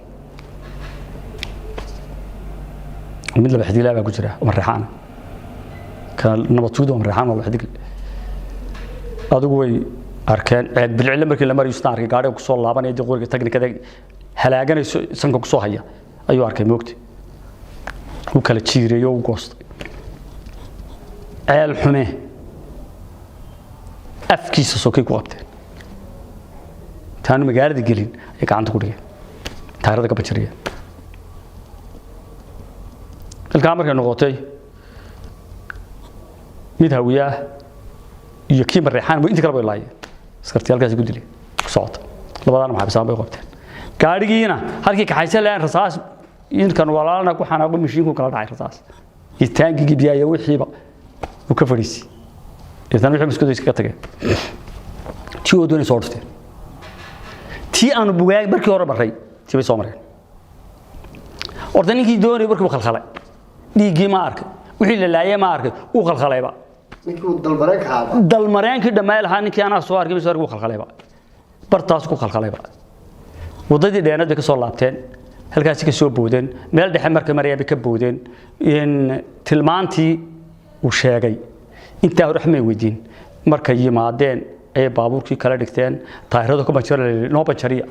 S1: mid laba xidiglaa baa ku jira oo Mareexaan ka nabad sugidda waa Mareexaan, waa laba xidigle. Adigu way arkeen ceed Bilcile markii la marayo, isna arkay gaariga ku soo laabanaya, dee qoriga technicada halaaganayso sanka ku soo haya ayuu arkay moogtay, wuu kala jiireeyo, wuu goostay. Ceel Xume afkiisa sokay ku qabteen, taanu magaalada gelin ay gacanta ku dhigeen, taayirada ka banjariyeen. Ilkaa markay noqotay mid Hawiye ah iyo kii Mareexaan intii kale bay laayeen, askartii halkaasi ku dileen ku socota. Labadaana maxabisaan bay qabteen, gaadhigiina halkii kaxaysan lahayn rasaas inkan walaalna ku xanaaqo mishiinku kala dhacay rasaas iyo taangigii biyaha iyo wixiiba uu ka fadhiisay. Deetana wixii maskooda iskaga tageen, tii oo doonay soo dhufteen, tii aanu bugaag markii hore marray tii bay soo mareen. Horta ninkii doonayay markii uu khalkhalay, dhiiggii ma arkay, wixii la laayay ma arkay, uu khalkhalayba.
S2: Ninkii uu dalmareenka ahaa.
S1: Dalmareenkii dhammaay lahaa ninkii anaa soo arkay, soo arkay, wuu khalkhalayba, bartaas ku khalkhalayba. Waddadii dheenad bay ka soo laabteen, halkaasi ka soo boodeen, meel dhexe markay marayaan bay ka boodeen. In tilmaantii uu sheegay intaa hore waxmay weydiin. Markay yimaadeen ayay baabuurkii kala dhigteen, taayirada ka banjara, noo banjariya.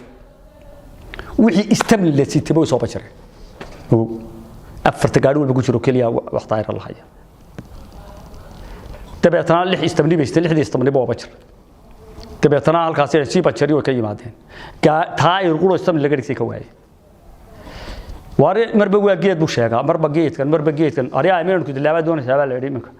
S1: Wixii istamli la sitay bay soo banjareen. Ogow, afarta gaadhi walba ku jiro keliya wax taayira la haya. Dabeetana lix istamni bay siteen, lixdii istamniba waa banjar. Dabeetana halkaas ay sii banjari way ka yimaadeen, taayir quro istamni laga dhigtay ka waayay. Waare marba waa geed buu sheegaa, marba geedkan, marba geedkan. Aryaa iminanku dilaabaa doonaysaa baa la yidhi, iminka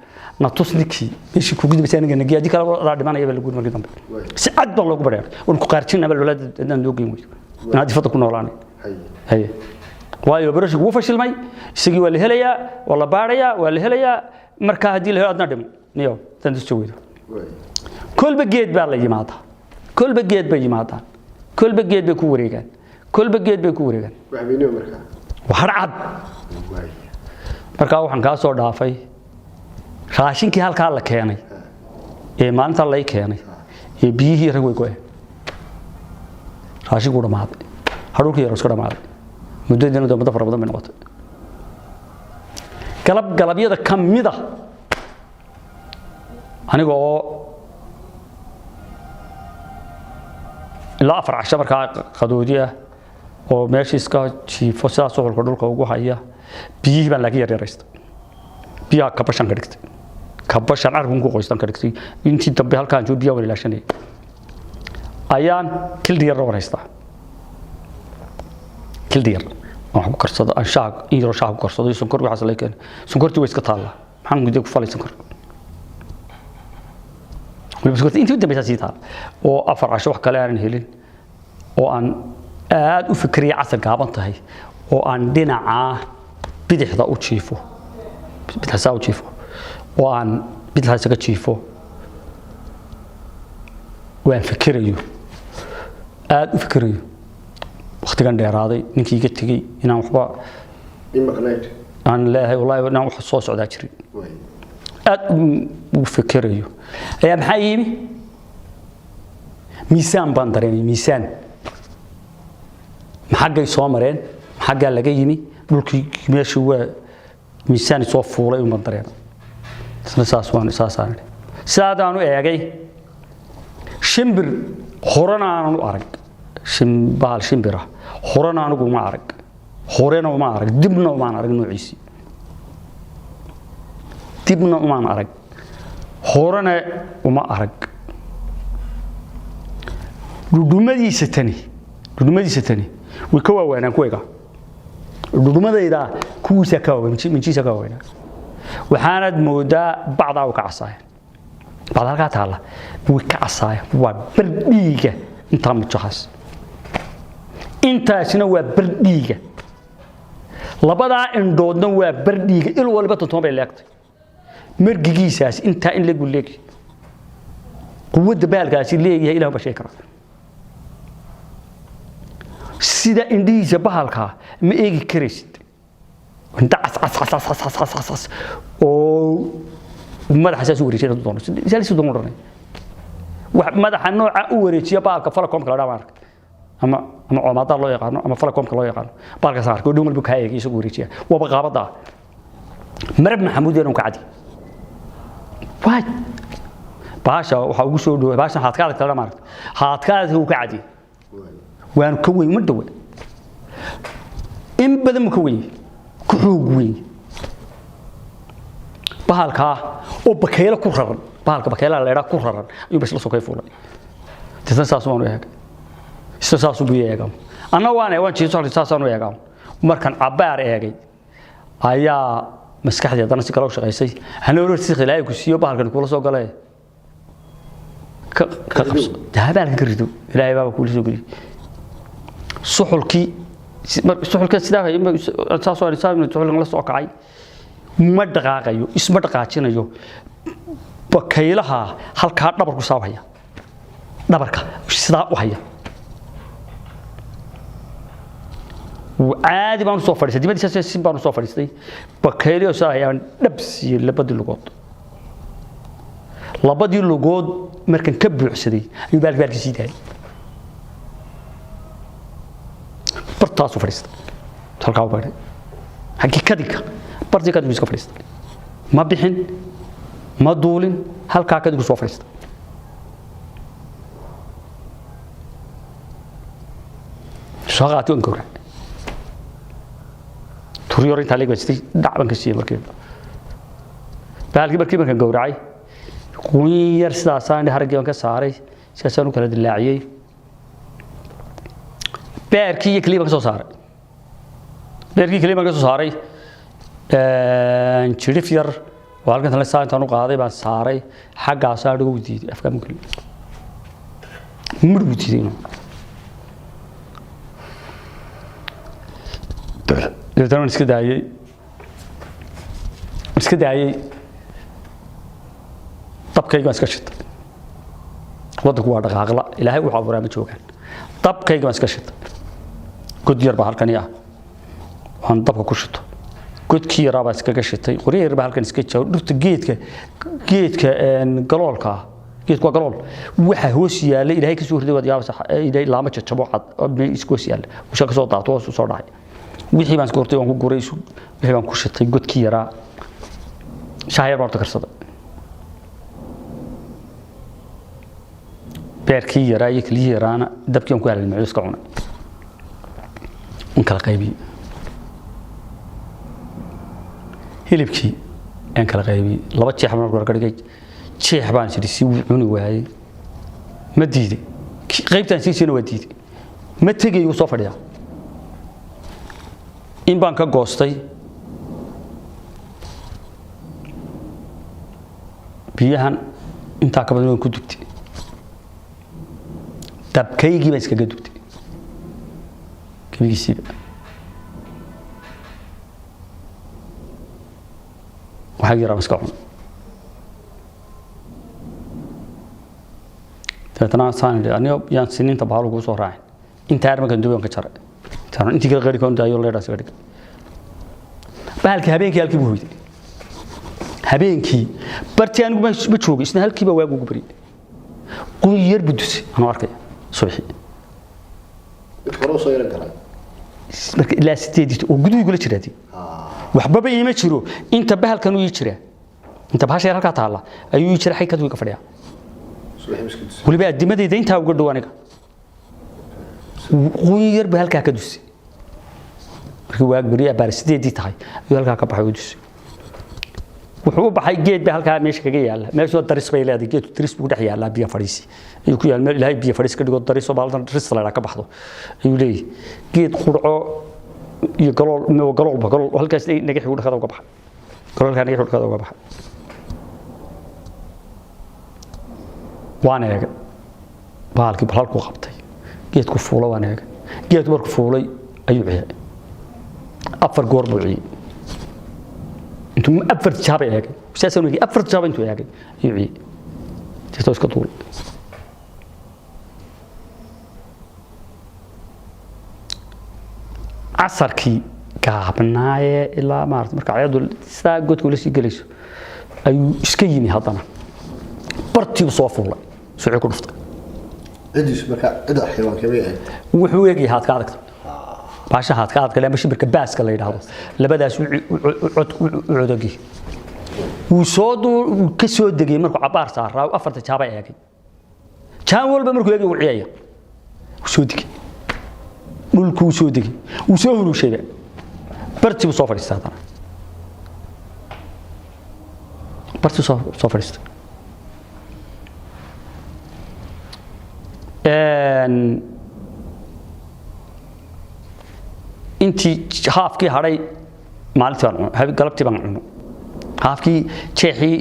S1: na tus ninkii meeshii kugu dambaysay, aniga nagiya haddii kale adaa dhimanaya baa lagu yidhi. Markii dambe si cad baa loogu bareeray, waan ku qaarjinaa baa loola haddaan loo geyn weydo inaad difadda ku noolaanay. Haye, waayo operation wuu fashilmay, isagii waa la helayaa, waa la baarayaa, waa la helayaa. Markaa haddii la helo adna dhimo niyow haddaan tusto weydo. Kolba geed baa la yimaadaa, kolba geed bay yimaadaan, kolba geed bay ku wareegaan, kolba geed bay ku wareegaan.
S2: Waa habeenimo markaa.
S1: Waa har cad. Markaa waxaan kaa soo dhaafay raashinkii halkaa la keenay ee maalintaa lay keenay ee biyihii rag way go'een, raashinkuu dhammaaday, hadhuurkii yar iska dhammaaday. Muddadiina dee muddo fara badan bay noqotay. Galab galabyada ka mid ah, aniga oo ilaa 4 casho markaa qadoodi ah oo meeshii iska jiifo, sidaas suxulka dhulka ugu haya, biyihii baan laakiin yaryaraystay, biyaha kabashan ka dhigtay, kabashan carabkan ku qoystan ka dhigtay. Intii dambe halkaan joogo biyaha waan ilaashanayay, ayaan kildi yarna waan haystaa, kildi yar aan wax ku karsado, aan shaah in yaroo shaah ku karsado iyo sonkor waxaas lay keenay. Sonkortii way iska taallaa, maxaan gudiga ku falay sonkor? Weliba sonkortii intii u dambaysaa sii taal oo 4 casho wax kale aanan helin oo aan aad u fikriya, casar gaaban tahay oo aan dhinaca bidixda u jiifo, bidixdaa u jiifo oo aan bidixdaas ka jiifo, waan fikirayo, aad u fikirayo waqtigan dheeraaday ninkii iga tegey inaan waxba
S2: In maqnayd.
S1: aan leeyahay wallahi inaan wax soo socdaa jirin. Aad u fikirayo ayaa maxaa yimi? Miisaan baan dareemay. Miisaan maxaggay soo mareen, maxaggaa laga yimi, dhulkii meeshii waa miisaan soo fuulay un baan dareemay. Isna saas waan saasaan idhi. Sidaadaan u eegay shimbir horena aanan u arag, bahal shimbira horena anigu uma arag, horena uma arag, dibna umaan arag noociisii, dibna umaan arag, horena uma arag. Dhudhumadiisa tani, dhudhumadiisa tani way ka waawaanaan kuwayga. Dhudhumadayda kuwiisa ka waaweyn, minjiisa ka waaweynaa. Waxaanad moodaa bacdaa uu ka casaaya, bacda halkaa taalla way ka casaaya. Waa bar dhiiga intaa mijahaas, intaasina waa bar dhiiga, labadaa indhoodna waa bar dhiiga. Il waliba 10 bay leegtay. Margigiisaas intaa in leegu leegi, quwadda baalkaasi leeyahay Ilaah baa sheegi kara. Sida indhihiisa bahalkaa ma eegi karaysid, inta cas cas cas cas cas cas cas cas oo madaxa saas u wareejiya doono, saas u doono odhanay. Wax madaxa nooca u wareejiya bahalka falakoomka la dhaha arka, ama coomaada loo yaqaano ama falakoomka loo yaqaano, bahalkaas arka oo dhan walba kaa eegay isagu wareejiya. Waaba qaabada marab Maxamuud inuu ka cadi waay. Baasha waxa ugu soo dhawaa baasha haadka adag tala maaragta, haadka adag uu ka cadi, waanu ka weyn, ma dhawa in badan ma ka weyn, ku xoog weyn bahalkaa oo bakaylo ku raran, bahalka bakaylaha la idhaa ku raran ayuu bas la soo kay fuulay. Tisna saas waanu eegay, isna saas buu eegaa, anna waan waan jiiso, saasaan u eegaa. Markaan cabbaar eegay ayaa maskaxdii haddana si kale u shaqaysay. Hanoor si Ilaahay ku siiyo bahalkan kula soo galay ka qabso dahabaalkan ka rido, Ilaahay baaba kula soo geliyay. Suxulkii suxulka sidaa saas oo suxulkan la soo kacay, ma dhaqaaqayo, isma dhaqaajinayo. Bakaylaha halkaa dhabarku saa u haya, dhabarka sidaa u haya. Caadi baan usoo fadhiistay dibadiisa, si baan usoo fadhiistay. Bakayliyo saa hayaan dhab siiyey labadii lugood. Labadii lugood markan ka buuxsaday ayuu baalki baalkii sii daayay, bartaasuu fadhiistay, halkaa u baydhay xaggii kadinka, bartii kadinku iska fadhiistay. Ma bixin, ma duulin, halkaa kadinku soo fadhiistay. Soo qaatay, waan gowracay. Turyoor intaa leeg baan dhac baan ka siiyey markiiba bahalkii. Markii markaan gowracay quyin yar sidaasaan haraggii baan ka saaray, sidaasaan u kala dilaaciyey. Beerkii iyo keliyii baan ka soo saaray, beerkii keliyii baan ka soo saaray. Jirif yar oo halkan tale saa intaan u qaaday baan saaray xaggaasaa dhigo. Diiday afkaa ma gelin, midh buu diiday inuu. Dabeetana waan iska daayey, waan iska daayey. Dabkayga baan iska shitay. Waddanku waa dhaqaaqla, Ilaahay wuxuu abuuraa ma joogaan. Dabkayga baan iska shitay. God yar baa halkani ah waan dabka ku shito, godkii yaraa baan iskaga shitay. Qoryo yar baa halkan iska jiro, dhirta geedka, geedka galoolka ah, geedku waa galool, waxa hoos yaalla Ilaahay ka soo riday waad yaabaysaa. Ilaahay laama jajabo cad oo meel iska hoos yaalla, usha ka soo daato, hoos u soo dhacay. Wixii baan iska hortay, waan ku guray, wixii baan ku shitay godkii yaraa. Shaah yar baan horta karsaday. Beerkii yaraa iyo keliyihii yaraana dabkii aan ku halalmacyo iska cunay, un kala qaybiyey. Hilibkii aan kala qaybiyey, laba jeex baan marka hore ka dhigay. Jeex baan sidhi si wuu cuni waayey, ma diiday. Qaybtaan sii siina waa diiday, ma tegay, wuu soo fadhiyaa. In baan ka goostay, biyahan intaa ka badan waan ku dubtay, dabkaygii baan iskaga dubtay gebigiisiiba. Waxaa yaraa iska cun. Dabeetana saan idhi, anigo yaan siniinta bahalo kuu soo raacin. Intaa yar markaan dubay waan ka jaray, intaan intii kala qari koon daayo leedhaas iga dhigay. Bahalkii habeenkii halkii buu hoyday. Habeenkii bartii anigu ma joogay, isna halkii baa waagu ugu baryay. Qun yar buu dusay anoo arkaya subaxii.
S2: Mid hore usoo yaro galay.
S1: Marka ilaa 8 oo guduhu igula jiraa dee. Waxbaba iima jiro, inta bahalkan uu ii jiraa, inta bahasha yar halkaa taalla ayuu ii jira, xay kaduu iga fadhiyaa.
S2: Subaxii iska dusay.
S1: Weliba addimadayda intaa uga dhow aniga. Qun yar buu halkaa ka dusay. Markii waag beriya baar 8 tahay ayuu halkaa ka baxay oo dusay. Wuxuu u baxay geed baa halkaa meesha kaga yaalla. Meeshu daris bay leedahay, geedku daris buu dhex yaallaa, biyo fadhiisi ayuu ku yaal. Meel Ilaahay biyo fadhiis ka dhigo, daris oo baaldan daris la ka baxdo ayuu leeyahay. Geed qurco Iyo galool, galoolba galool halkaas naga xigu dhakada uga baxay, galoolkaa naga xigu dhakada uga baxay. Waan eegay bahalkii, bal halkuu qabtay geedku fuulo. Waan eegay geedku markuu fuulay ayuu ciyay. Afar goor buu ciyay. Intuu afar jaaba eegay, saasaan eegay, afar jaaba intuu eegay ayuu ciyay, deetoo iska duulay. Casarkii gaabnaaye ilaa maarata marka cadceeddu sidaa godka ula sii gelayso ayuu iska yimi. Haddana bartiibu soo fuulay, suuci ku dhuftay.
S2: Cidiisu marka cida xayawaanka bay ahayd?
S1: Wuxuu eegaya haadka adagta, baasha haadka adagta ama shimbirka baaska la yidhaahdo. Labadaas u codogii wuu soo wuu ka soo degay. Markuu cabaar saaraa, afarta jaaba eegay, jaan walba markuu eegay wuu ciyaya. Wuu soo degay, dhulkuu soo degay, wuu soo huruushayba, bartii buu soo fadhiistay. Haddana bartii soo fadhiistay. Intii haafkii hadhay maalintii baan cuno, galabtii baan cuno haafkii jeexii.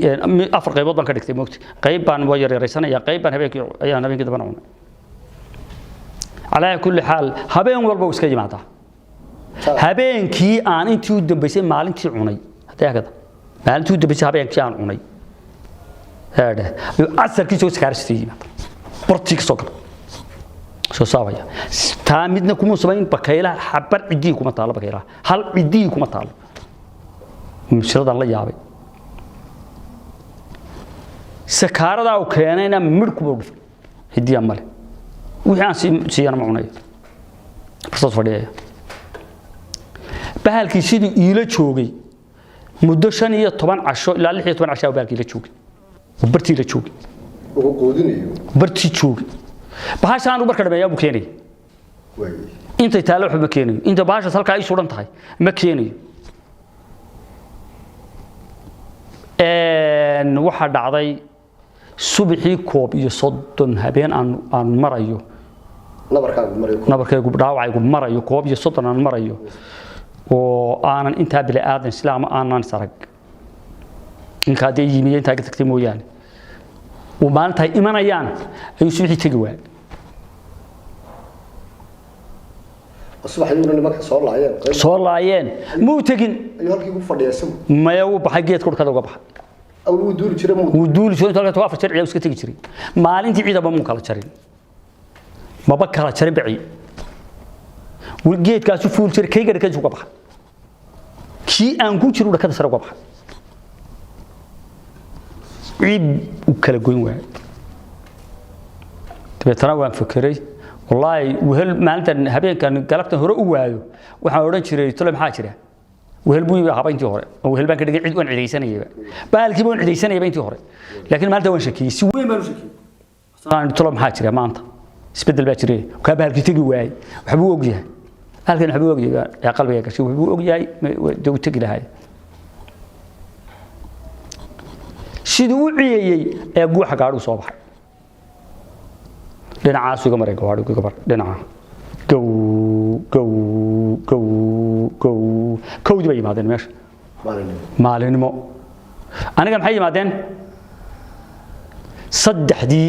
S1: Afar qaybood baan ka dhigtay, moogta. Qayb baan waa yaryaraysanaya, qayb baan habeenkii ayaan habeenkii dambana cunay. Calaa kulli xaal, habeen walba wuu iska yimaadaa. Habeenkii aan intii u dambeysay maalintii cunay, haddii agada maalintii u dambeysay habeenkii aan cunay heedhe, ayuu casarkii soo sakaaristay yimaada, bartii ka soo gala, soo saabaya. Taa midna kuma samayn bakaylaha. Xabar ciddii kuma taalo bakaylaha, hal ciddii kuma taalo. Mushkiladaan la yaabay, sakaaradaa uu keenayna midh kuma dhufay, ciddiyaa male. Wixii aan siiyana ma cunayo, bartaas fadhiyaya. Bahalkii siduu iila joogay muddo 15 casho ilaa 16 casho bahalkii la joogay oo bartii la joogay.
S2: Ugu quudinayo.
S1: Bartii joogay. Bahashaan marka dhameeyaa buu keenaya.
S2: Waay.
S1: Intay taalo waxba ma keenayo. Inta bahashaas halkaa ay suran tahay ma keenayo. Waxaa dhacday subaxii 31 habeen aan marayo.
S2: Nabarkaagu marayo.
S1: Nabarkaygu dhaawacaygu marayo 31 aan marayo oo aanan intaa bili aadan islaama aanan sarag ninka haddii yimi intaa ka tagtay mooyaane, uu maalinta ay imanayaan ayuu subaxii tegi waayay.
S2: Subaxdii nimanka soo laayeen qayb
S1: Soo laayeen muu tegin.
S2: Ayuu halkii ku fadhiyaa isagu?
S1: Maya, wuu baxay, geedka dhulkada uga baxay.
S2: Awal wuu duuli jiray muu?
S1: Wuu duuli jiray. Intuu halkaa afar jeer ciyaa iska tegi jiray. Maalintii ciidaba muu kala jarin, maba kala jarin baci. Wuu geedkaasu fuul jiray, kayga dhakadiisa uga baxay, kii aan ku jiro dhakada sare uga baxay. Ciid uu kala goyn waayay. Dabeetana waan fekeray, wallaahi wehel maalintan habeenkan galabtan hore u waayo. Waxaan odhan jiray, tole maxaa jira? Wehel buu haba intii hore oo wehel baan ka dhigay, cid waan cidaysanayayba, bahalkiiba waan cidaysanayaba intii hore. Laakiin maalinta waan shakiyey, si weyn baan u shakiyey. Aan tolo maxaa jira maanta? Isbedel baa jiray, kaa bahalkii tegi waayey, waxbuu og yahay halkan, waxbuu og yahay ee qalbiga gashay, waxbuu og yahay. Dee u tegi lahay siduu u ciyayey ayaa guuxa gaadhigu soo baxay. Dhinacaasu iga maray, gawaadhigu iga maray dhinaca. Gow gow gow gow, kowdii bay yimaadeen meesha.
S2: Maalinimo?
S1: Maalinimo. Aniga maxay yimaadeen? Saddexdii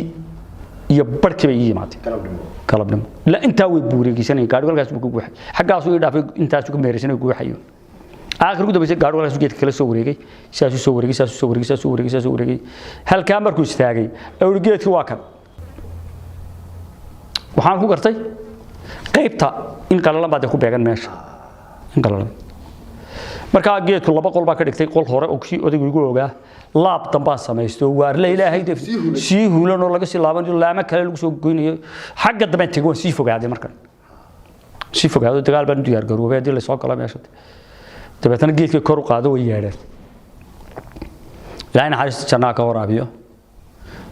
S1: iyo barhkii bay ii yimaadeen.
S2: Galabnimo?
S1: Galabnimo. Ilaa intaa way buureegeysanayeen. Gaadhigu halkaas buu ka guuxay, xaggaasuu ii dhaafay, intaasuu ka meeraysanay guuxayo. Aakhir ugu dambeysay gaadhigu halkaasuu geedka kala soo wareegay, sidaasuu soo wareegay, sidaasuu soo wareegay, sidaasuu wareegay, sidaasuu wareegay. Halkaa markuu istaagay awri, geedkii waa kan. Waxaan ku gartay qaybta in qalalan baa dee ku beegan meesha, in qalalan. Markaa geedku laba qol baa ka dhigtay, qol hore oo kii odaygu igu ogaa, laab dambaa samaysto waarle ilaahay dee.
S2: Sii hulan.
S1: Sii hulan oo laga sii laabanayo, laamo kale lagu soo goynayo. Xagga dambe tegay, waan sii fogaaday. Markan sii fogaado, dagaal baan u diyaar garoobay haddii lasoo galo meesha. Dabeetana geedkii kor u qaado, way yeedheen. Ilaahay naxariista jannaa ka waraabiyo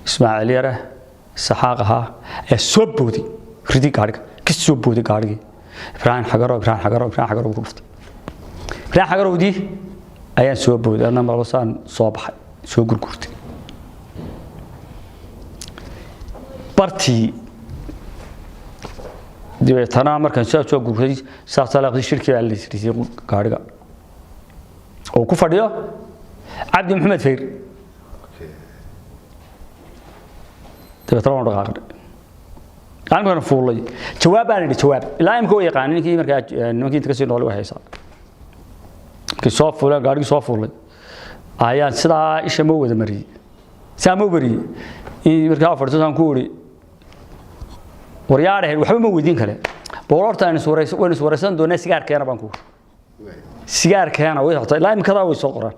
S1: Ismaaciil Yare Saxaaq ahaa ee soo booday, ridi gaadhiga ka soo booday gaadhigii. Ibraahim Xagaro, Ibraahim Xagaro, Ibraahim Xagaro buu ku dhuftay. Ibraahim Xagarowdii ayaan soo booday anna, malosaan soo baxay, soo gurgurtay bartii. Dabeetana markaan sidaas soo gurtay, saasaa la qabtay, shirkii baa la isrisay gaadhiga oo ku fadhiyo Cabdi Maxamed Fayr. Dabeetana waan dhaqaaqnay, aniguna fuulay. Jawaab baan idhi, jawaab ilaa imika way yaqaanin ninkii markaa nimankii inta kasii noolay way haysaa. Markii soo fuulay gaadhigii soo fuulay ayaan sidaa isha ma wada mariyey, sidaa ma mariyey in markaa fadhiistaan ku iri, waryaadhahen, waxba ma weydiin kale, boolorta aynu suuraysan, waynu suuraysan doonaa, sigaarkeena baan ku iri. Sigaarkeena way horta ilaa imikadaa way soo qoraan,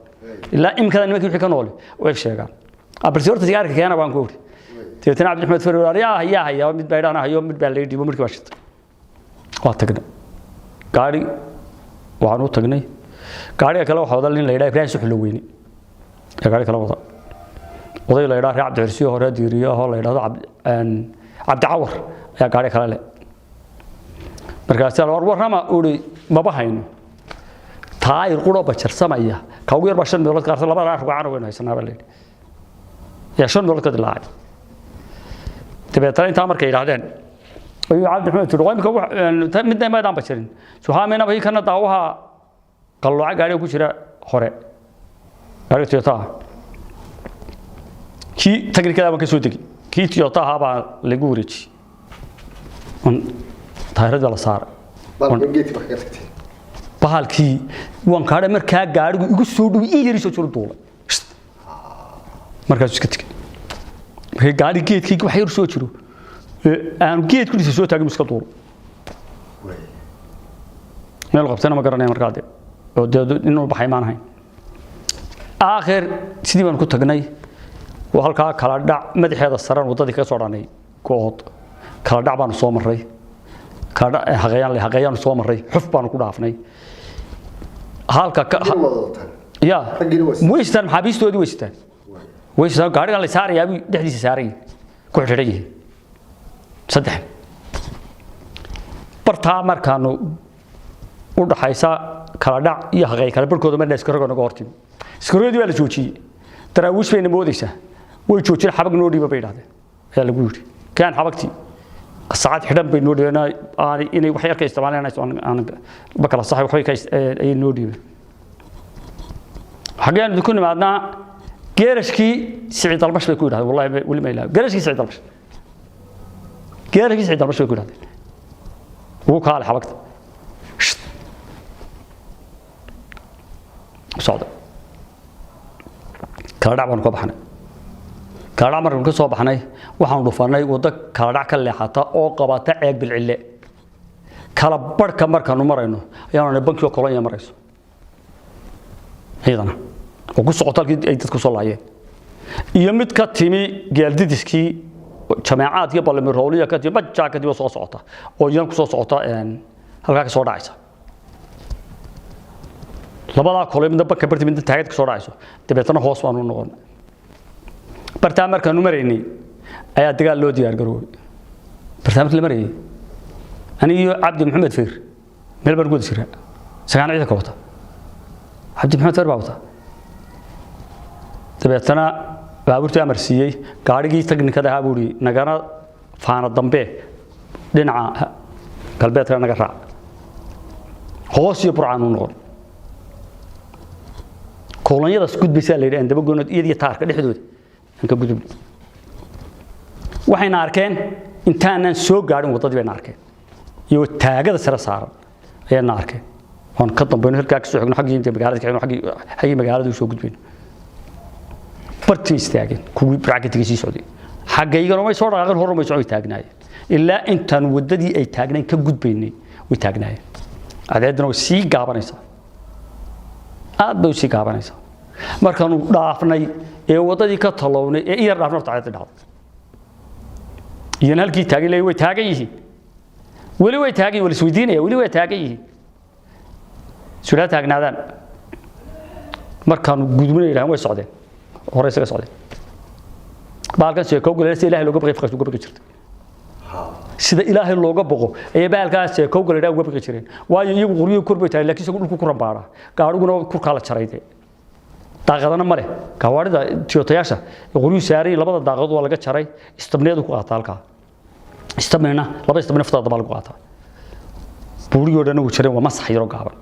S1: ilaa imikadaa nimankii wixii ka nooli way sheegaan. Balse horta sigaarka keena baan ku iri. Dabeetana Cabdi Axmed Fari war yaa yaa hayaa, mid baa idhaan hayo, mid baa laga dhiibo, markii baa shitay. Waa tagnay gaari, waxaan u tagnay gaariga kale. Waxaa wada nin la yidhaha Ibraahim Suxlo Weyne ee gaari kale wada, oday la yidhaha reer Cabdi Xirsiyo hore diiriyo oo la yidhahdo Cabdi Cawar ayaa gaari kale leh. Markaasaa war warrama uri, maba hayno taayir quro bajarsamaya, ka ugu yar baa 5 meelood qaarsan, labada rugcana waynu haysanaa baa la yidhi, yaa 5 meelood ka dilaacay. Dabeetana intaa markay yidhaahdeen ayuu Cabdi Maxamed tiri, imika midna maydaan bajarin suhaaminaba kana daawaha qallooca gaariga ku jira hore, gaariga Toyota ah, kii technicada baan ka soo degi, kii Toyota ahaa baa lagu wareejiyey, on taayirada la saaray.
S2: Baalka geedkii baa kaga tagtay.
S1: Bahalkii waan kaadhay markaa gaarigu igu soo dhow, in yar soo jiro duulay, markaasuu iska tegey. Markii gaari geedkii wax yar soo jiro ee aanu geed ku dhisa soo taagin, iska duulo. Meel qabtana ma garanaya markaa dee, oo dee inuu baxay maan ahayn. Aakhir sidii baan ku tagnay. Waa halkaa kala dhac madaxeeda saran waddadii kaga soo dhanay go-ood, kala dhac baanu soo marray, kala dhac haqeeyaan le haqeeyaanu soo marray, xuf baanu ku dhaafnay halka ka
S2: Raggiina waa wadataan.
S1: Ya.
S2: Raggiina waa sitaan.
S1: Way sitaan, maxaabiistoodii way sitaan, way sitaan. Gaarigan la saarayaa buu dhexdiisa saaran yihiin, ku xidhan yihiin saddex bartaa. Markaanu u dhaxaysa kala dhac iyo haqeey kala barhkooda marna iskaroga naga hortimi, iskaroodii baa la joojiyey. Daraawiish bayna moodaysaa, way joojiyeen. Xabag noo dhiiba bay idhahdeen ayaa lagu yidhi. Kaan xabagtii saacad xidhan bay noo dhiibeen, aanay inay wax yar ka isticmaaleen aan ba kala saxay, waxbay ka ayay noo dhiibeen. Xaggeen idinku nimaadnaa? Geerashkii Siciid Dalbash bay ku yidhahdeen. Wallahi weli ma ilaawi geerashkii Siciid Dalbash, geerashkii Siciid Dalbash bay ku yidhahdeen. Ugu kaale xabagta. Shht. Socda kala dhac baanu ka baxnay. Kala dhac markaanu ka soo baxnay, waxaanu dhufanay waddo kala dhac ka leexata oo qabata Ceeg Bilcille. Kala barhka markaanu marayno ayaanu nahay bankii oo kolonya marayso ciidana oo ku socota halkii ay dadku soo laayeen, iyo mid ka timi Gaaldidiskii jameecaadkii Balmirooliya ka timi, bajaa ka timi oo soo socota, oo iyana ku soo socota halkaa ka soo dhacaysa. Labadaa koley, midna banka barti, midna taagad ka soo dhacayso. Dabeetana hoos baanu noqonay. Bartaa markaanu maraynay ayaa dagaal loo diyaar garoobay. Bartaa markii la marayay, aniga iyo Cabdi Maxamed Fayr meel baan ku wada jiraa, sagaal ciidanka wata, Cabdi Maxamed Fayr baa wata. Dabeetana baabuurtii amar siiyey, gaadhigii technicada ahaa buu ihi, nagana faana dambe dhinaca galbeedka naga raac, hoos iyo Burcaan u noqon. Kolonyadaas gudbaysaa la yidhi, aan dabagoonod iyadiyo taarka dhexdooda aan ka gudubno. Waxayna arkeen intaanan soo gaadhin waddadii bayna arkeen, iyo taagada sare saaran ayaana arkeen. Waan ka dambayno, halkaa ka soo xigno, xaggii inta magaalada ka xigno, xaggii magaalada u soo gudbayno. Bartii istaageen kuwii bracketigii sii socday, xaggaygana way soo dhaqaaqeen, horna way soo taagnaayeen. Ilaa intaan waddadii ay taagnayn ka gudbaynay way taagnaayeen. Cadceedduna way sii gaabanaysaa, aad bay u sii gaabanaysaa. Markaanu dhaafnay ee waddadii ka talownay ee in yar dhaafnay, horta cadceedda dhacday, iyana halkii taagan leeyahay way taagan yihiin weli, way taagan yihiin, waa la isweydiinaya, weli way taagan yihiin, suraa taagnaadaan. Markaanu gudubnay yidhahaan way socdeen, hore isaga socdeen. Bahalkan sheekowga sida Ilaahay looga baqay faqas uga baqi jirtay, sida Ilaahay looga boqo ayay bahalkaas sheekowga la uga baqi jireen. Waayo iyagu qoryuhu kor bay tahay, laakiin isagu dhulku ku rambaara, gaadhiguna kurkaa la jaray dee, daaqadana ma leh. Gawaarida Toyotayaasha qoryuhu saaray labada daaqadood waa laga jaray, istabneedu ku qaata halkaa. Istabnina laba istabni naftada baa lagu qaataa. Buurigii oo dhan uu jiray, waa masax yaroo gaaban.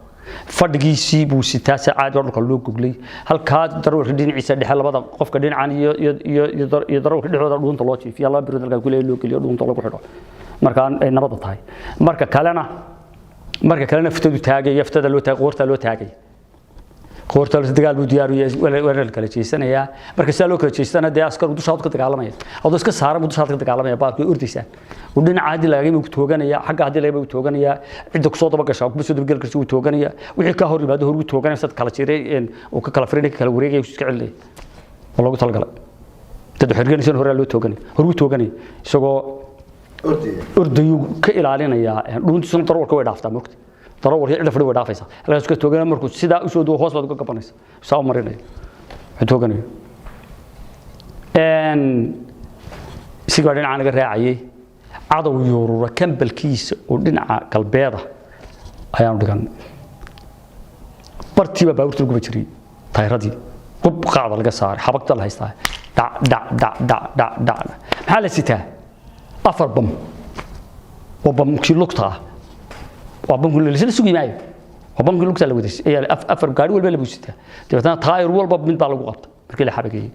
S1: Fadhigiisii buu sitaa, si caadi oo dhulka loo goglay. Halkaa darawalka dhinaciisa dhexe, labada qofka dhinacan iyo darawalka dhexdooda dhuunta loo jiifiya, laba birood halkaa kuleeya loo geliyo, dhuunta lagu xidho marka ay nabadda tahay. Marka kalena ftadu taagay, ftada loo taagay, qoorta loo taagay, qoorta loo dagaal buu diyaar u yahay, waa la kala jeesanayaa. Marka sidaa loo kala jeestana, dee askaru dushaad ka dagaalamaya, adoo iska saaran buu dushaad ka dagaalamaya. Baalku way ordaysaan, uu dhinaca haddii lagaga yimi tooganaya, xagga haddii lagaga yimi tooganaya, cidda kusoo daba gashaa kuma soo dabageli karta, wuu tooganaya. Wixii ka hor yimaado hor wuu tooganaya, sad kala jiray uu ka kala firinay, ka kala wareegaya, iska celinaya. Waa loogu talagalay dad xirganaysan, horaa loo tooganaya, hor wuu tooganaya isagoo
S2: ordaya.
S1: Ordayuu ka ilaalinayaa dhuuntiisuna. Darawalka way dhaaftaa, moogta, darawalka cidda fadhi way dhaafaysaa. Halkaas ka tooganaya, markuu sidaa u soo duwo hoos baad uga gabanaysa, saa u marinaya wuxuu tooganaya. Isagii baa dhinaca naga raacayay. Cadow yuurura kambalkiisa oo dhinaca galbeeda ayaanu dhiganay. Bartii baa baabuurta lagu guba jiray, tayradii qub qaacda laga saaray, xabagta la haystaa, dhac dhac dhac dhac dhac dhac. Maxaa la sitaa? Afar bam oo bamkii lugta ah. Waa bamkii la sugi maayo, waa bamkii lugta la waday ayaa afar gaari walba la buusitaa. Dabeetana taayir walba mid baa lagu qabtay. Markii la xabageeyey,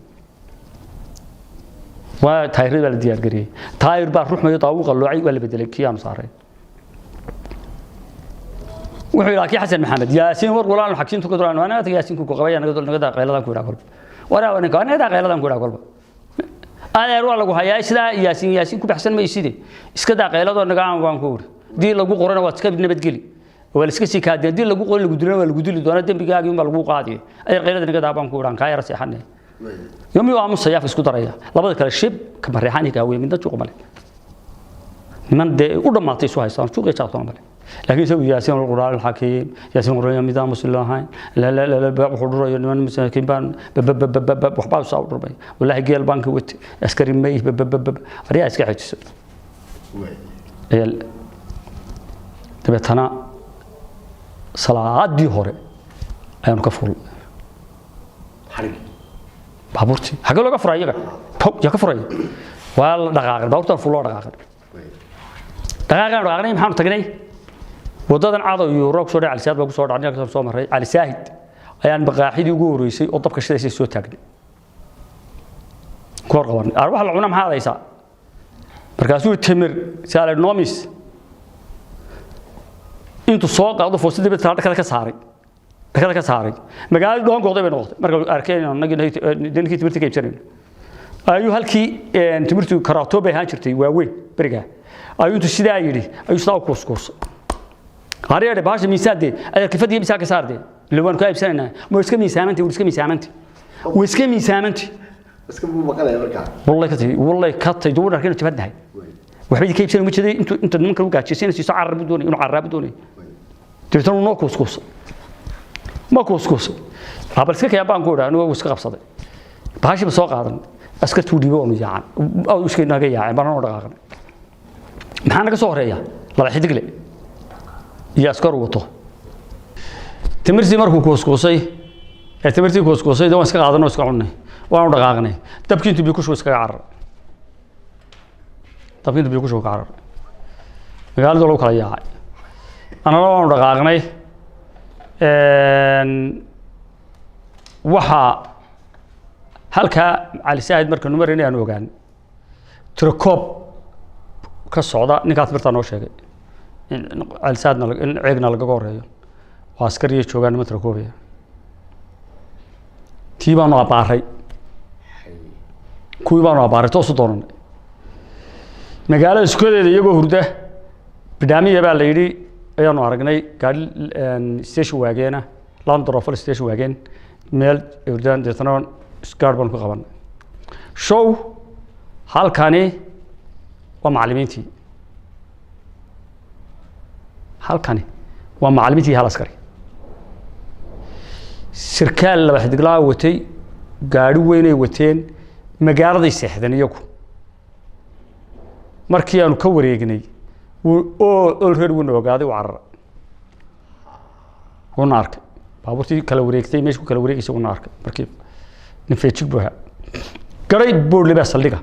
S1: waa taayiradii baa la diyaar gareeyey. Taayir baa ruxmayo, daawuqa loocay, waa la bedelay kii aanu saaray. Wuxuu yidhaa kii Xasan Maxamed Yaasiin, war walaan xagsiintu ka duraan anaga Yaasiin ku qabaya, naga daa qayladan ku yidhaa kolba. Waraa ninka naga daa qayladan ku yidhaa kolba. Adeer, waa lagu hayaa, sidaa Yaasiin Yaasiin ku baxsan mayside, iska daa qayladoo naga aan waan ku uri. Haddii lagu qorana waad iska nabadgeli, waa la iska sii kaadin. Haddii lagu qorin, lagu dilana, waa lagu dili doonaa, dembigaagii unbaa lagu qaadiyo. Adeer, qaylada naga daa baan ku idhaan, kaa yara seexanay. Yomi waa aamusaya, af isku daraya. Labada kale shib ka mareexaan iyo kaawiye midna juuq male, niman dee u dhammaatay isu haystaan, juuq iyo jaaqtoona male. Laakiin isagu Yaasiin alquraan alxakiim, Yaasiin quraan midaan muslim ahayn, la la la la, wuxuu dhurayo niman masaakiin baan babababab waxbaa saa u dhurmay. Wallaahi geel baan ka watay, askari may babababab, aryaa iska xejiso. Ayaa dabeetana salaadii hore ayaanu ka fuulnay
S2: xarig
S1: baabuurtii. Xagee looga furay iyaga? Pow, yaa ka furaya? Waa la dhaqaaqay, baabuurtaan fuul loo dhaqaaqay. Dhaqaaqaan dhaqaaqnay, maxaanu tagnay? Wadadan Cadow iyo roog soo dhacay, Cali Saahid baa ku soo dhacnay. Halkaas soo marray Cali Saahid ayaan maqaaxidii ugu horeysay oo dabka shidaysay soo taagnay, ku hor qabanay. Ar waxa la cuna maxaad haysaa? Markaasuu timir saale nomis intuu soo qaado, foosadii baa dhakada ka saaray, dhakada ka saaray. Magaalada dhoon gooday bay noqotay. Marka arkeen annagii ninkii timirta ka iibsanayno, ayuu halkii timirtu karaato bay ahaan jirtay waaweyn berigaa, ayuu intuu sidaa yidhi, ayuu sidaa u kuuskuusay. Hareere baasha miisaan dee, adeer, kifadii miisaan ka saar dee, ila waan kaa iibsanaynaa. Ma iska miisaamantay? Wuu iska miisaamantay, wuu iska miisaamantay.
S2: Iska buu maqalaya markaa.
S1: Wallahi ka tay, wallahi ka tay, duu arkeen jabad nahay, waxba idinka iibsanay ma jiray. Intuu nimanka u gaajaysanayso carar buu doonay, inuu carraa buu doonay. Dabeetana wuu noo kuuskuusay, ma kuuskuusay, bal iska kaya baan ku idhaa. Anigu iska qabsaday baashiba, soo qaadan, askartuu dhiibo, waanu yaacan, iska naga yaaceen, baan noo dhaqaaqnay. Maxaa naga soo horeeya? Laba xidigle iyo askaru wato. Timirtii markuu kuuskuusay ee timirtii kuuskuusay, de waan iska qaadanoo iska cunnay, waanu dhaqaaqnay. Dabkii intuu biyo ku shubo iskaga cararay, dabkii intuu biyo ku shubo ka cararay. Magaalada lagu kala yaacay, annana waanu dhaqaaqnay. Waxaa halkaa Cali Saahid markaanu maraynay aanu ogaan tirakoob ka socda. Ninkaa timirtaa noo sheegay in Cali Saahidna in Ceegna lagaga horeeyo oo askariya joogaan, niman tirakoobaya. Tii baanu abbaaray, kuwii baanu abbaaray, toosu doonanay magaalada sukadeeda iyagoo hurda. Bidhaamiya baa la yidhi ayaanu aragnay gaari station waageena, Land Rover station waageen, meel hurdaan. Deetana gaar baanu ka qabanay. Show halkani waa macallimiintii, halkani waa macallimiintii, hal askari sarkaal laba xidiglaa watay, gaari weynay wateen. Magaaladay seexdeen iyagu. Markii aanu ka wareegnay, wuu already wuuna ogaaday, uu cararay, wuuna arkay baabuurtii kala wareegtay, meesha ku kala wareegaysa wuuna arkay. Markii nin feejig buu ahaa, garay boodle baa saldhiga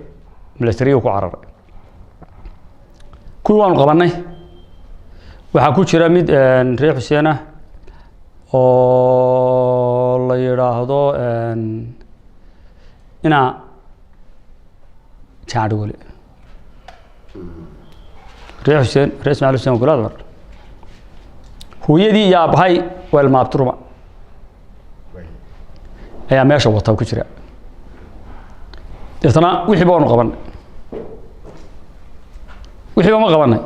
S1: militariga ku cararay. Kuwii waanu qabannay. Waxaa ku jira mid reer Xuseen ah oo la yidhaahdo inaa Jaadhwale, reer Xuseen, reer Ismaciil Xuseen Gulaadlar. Hooyadii iyo aabbahay waa ilmaabturuma ayaa meesha wata ku jira. Deetana wixii baanu qabanay, wixiiba ma qabanay,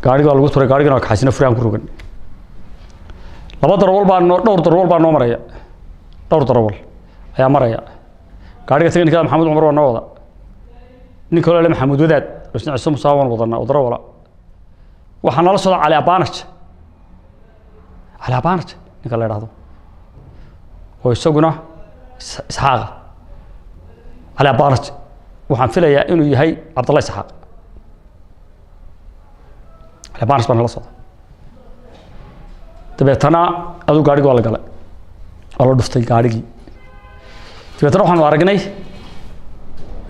S1: gaadhigi baa lagu turay, gaadhigina waa kaxaysina, furaan ku rogan. Laba darwal baa noo, dhowr darwal baa noo maraya, dhowr darwal ayaa maraya gaadhiga. Teknikada Maxamed Cumar waa noo wada, nin kaloo le Maxamuud Wadaad oo isna Ciise Musaa waan wadanaa oo darawala. Waxaa nala socda Cali Abaanaj, Cali Abaanaj ninka la idhaahdo oo isaguna Isxaaqa. Cali Abaanaj waxaan filayaa inuu yahay Cabdalla Isxaaq. Cali Abaanaj baa nala socda. Dabeetana aduu gaadhigi waa la galay, waa la dhuftay gaadhigii. Dabeetana waxaanu aragnay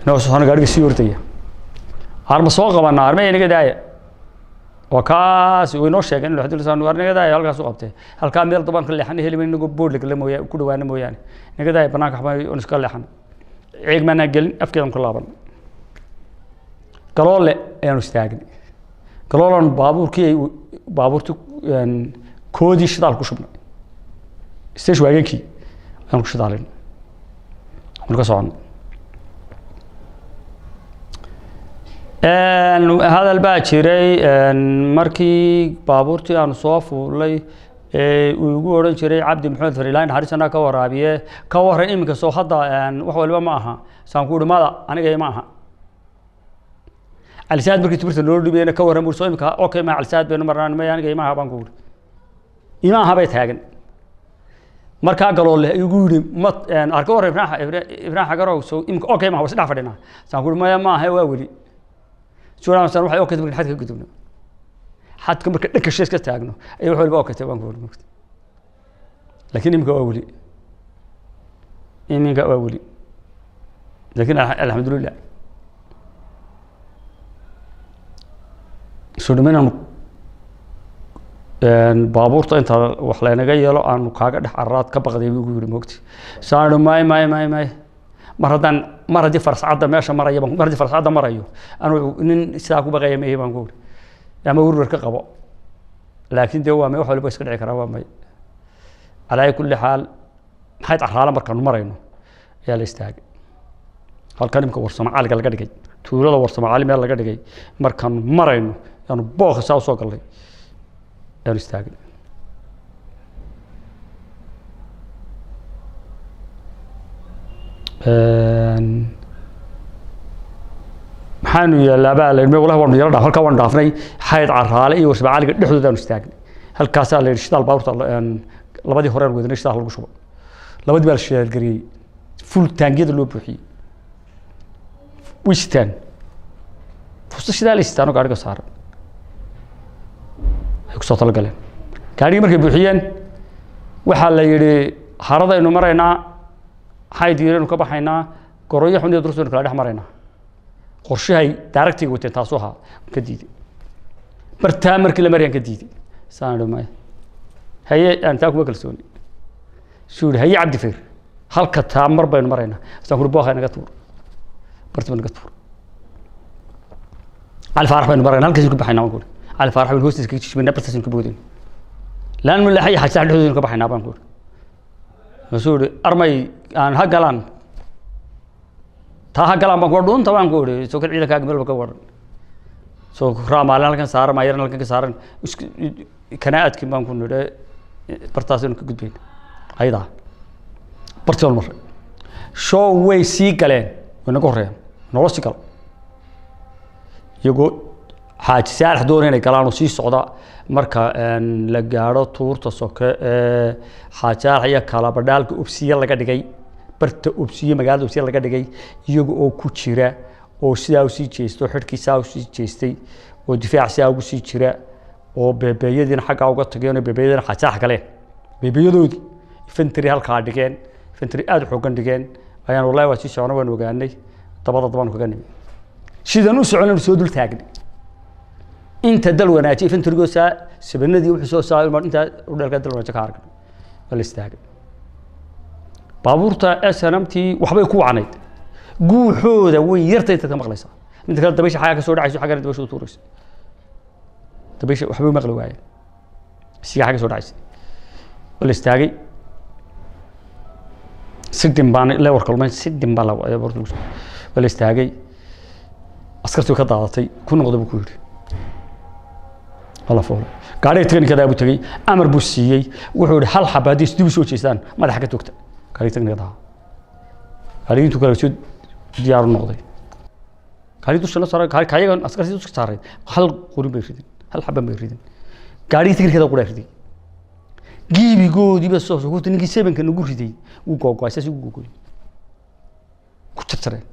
S1: inagoo socona gaadhiga sii ordaya. Arma soo qabanaa, arma inaga daaya, waa kaas way noo sheegeen in xadil war inaga daaya, halkaas u qabtee, halkaa meel dabaan ka leexan heli mayno, inagoo boodh lagala mooya ku dhawaana mooyaane, inaga daaya banaanka waxba oon iska leexan. Ceeg maanaa gelin, afkeedan ku laaban. Galoole ayaanu istaagnay. Galoolan baabuurkii ay baabuurtii koodii shidaal ku shubnay, station waagankii ayaan ku shidaalin, waanu ka soconnay. Hadal baa jiray markii baabuurtii aanu soo fuulay ee uu igu odhan jiray Cabdi Maxamed Fariilaan, naxariis anaa ka waraabiye, ka warran iminka soo hadda wax waliba ma aha. Saan ku ihi mada aniga ma aha. Calisaad markii timirta loo dhibayna, ka warran buu soo iminka okay ma Calisaad baynu marnaan, maya aniga ima aha baan ku uri, ima aha bay taagan. Markaa galoole igu yidhi ma arka warran Ibrahim Xagarow soo iminka okay ma aha, was dhex fadhinaa. Saan ku uri maya ma aha, waa weli suuraan saan waxay okay markaan xadka ka gudubno, xadka marka dhanka shees ka taagno ayay wax waliba okay tahay baan ku uri mogta, laakiin iminka waa weli, iminka waa weli, laakiin alxamdulilah soo dhameynaan baabuurta inta wax laynaga yeelo aanu kaaga dhex cararaad ka baqday buu igu yidhi mogti. Saan idhi may may may may, mar haddaan mar haddii farscadda meesha maraya baan, mar haddii farscadda marayo anuu nin sidaa ku baqaya ma ihi baan ku uri, ama werwer ka qabo, laakiin dee waa may, wax waliba iska dhici karaa, waa may. Calaa kulli xaal maxay carraala markaanu marayno ayaa la istaagay halkan imika Warsamo Caliga laga dhigay, tuulada Warsamo Cali meel laga dhigay markaanu marayno yaanu booka saa usoo galnay yaanu istaagay. Maxaanu yeelaa baa la yidhi, wallahi waanu yara dhaaf, halkaa waanu dhaafnay. Xayd Caraale iyo Warsamo Caliga dhexdoodaanu istaagnay. Halkaasaa la yidhi shidaal baabuurta labadii horeen wedanay shidaal lagu shubo. Labadii baa la shidaalgariyey, full taangiyada loo buuxiyey, way sitaan fusta shidaal ay sitaan oo gaadhiga saaran ay kusoo talagaleen. Gaadhigii markay buuxiyeen waxaa la yidhi haradaynu maraynaa, xayd yaraynu ka baxaynaa, goroyo xun iyo durusaynu kala dhex maraynaa. Qorshahay daaragtiga wateen taasuu ahaa, ka diiday bartaa markii la marayaan ka diiday. Saan idhi maya haye, aan taa kuma kalsooni. Suu yidhi haye Cabdi Feer, halka taa mar baynu maraynaa. Saan kuri booqa naga tuur, barti ba naga tuur. Cali Faarax baynu maraynaa, halkaasaynu ka baxaynaa baan ku uri. Cali Faarax baynu hoostiisa kaga jijibinaa, bartaasaynu ka boodayna, laan mulaxa iyo xajsax dhexdoodaynu ka baxaynaa baan ku uri. Wuxuu yidhi armay aan ha galaan, taa ha galaan baan ku dhuunta baan ku uri, soo kan ciidankaaga meel ba ka waran, soo raamaalin halkan saaran, maayaran halkan ka saaran, isku kanaa'adkin baan ku nidhi, bartaasaynu ka gudbayna ayadaa bartii baan marray. Show way sii galeen, way naga horreeyaan, nolol sii gala iyagoo Xaaji Saalax doonaya inay galaan oo sii socda. Marka la gaadho tuurta soke ee Xaaji Saalax iyo Kalabadhaalka Obsiye laga dhigay, barta Obsiye, magaalada Obsiye laga dhigay, iyaga oo ku jira oo sidaa usii jeestay oo xidhkii saa usii jeestay oo difaac sidaa ugu sii jira oo beebeeyadiina xaggaa uga tageen oo beebeeyadiina Xaaji Saalax galeen, beebeeyadoodii infantry halkaa dhigeen, infantry aada u xooggan dhigeen ayaan wallahi waa sii socona, waan ogaanay dabada dabaanu kaga nimi, sidaan u soconaynu soo dul taagnay. Inta dal wanaajiyay infantrigoosaa sabanadii wuxuu soo saaray intaa udheelka dal wanaajiyo ka argnay. Waa la istaagay. Baabuurta SNMT waxbay ku wacnayd, guuxooda way yartay intaad ka maqlaysaa. Midda kale dabaysha xaggaa ka soo dhacayso, xaggana dabaysha u tuurayso, dabaysha waxbay maqli waayeen, sigaa xagga soo dhacaysa. Waa la istaagay. Sidin baan leewar kulmayn, sidin baa baabuurta lagu soo. Waa la istaagay. Askartii way ka daadatay. Ku noqda buu ku yidhi. Waa la fuulay gaadhiga teknikadaa buu tegey, amar buu siiyey. Wuxuu yihi hal xaba haddii dib u soo jeestaan madaxa ka toogta. Gaadhiga teknikada ahaa, gaadhigii intuu kale soo diyaar u noqday, gaadhigii dusha la saaray, gaadhi kayagan askartii dusha saaray, hal qorin bay ridin, hal xaban bay ridin. Gaadhigii teknikada quraa riday. Giibigoodiiba soo soo ninkii sebanka nagu riday wuu googo'ay, saas ugu googoy ku jarjareen.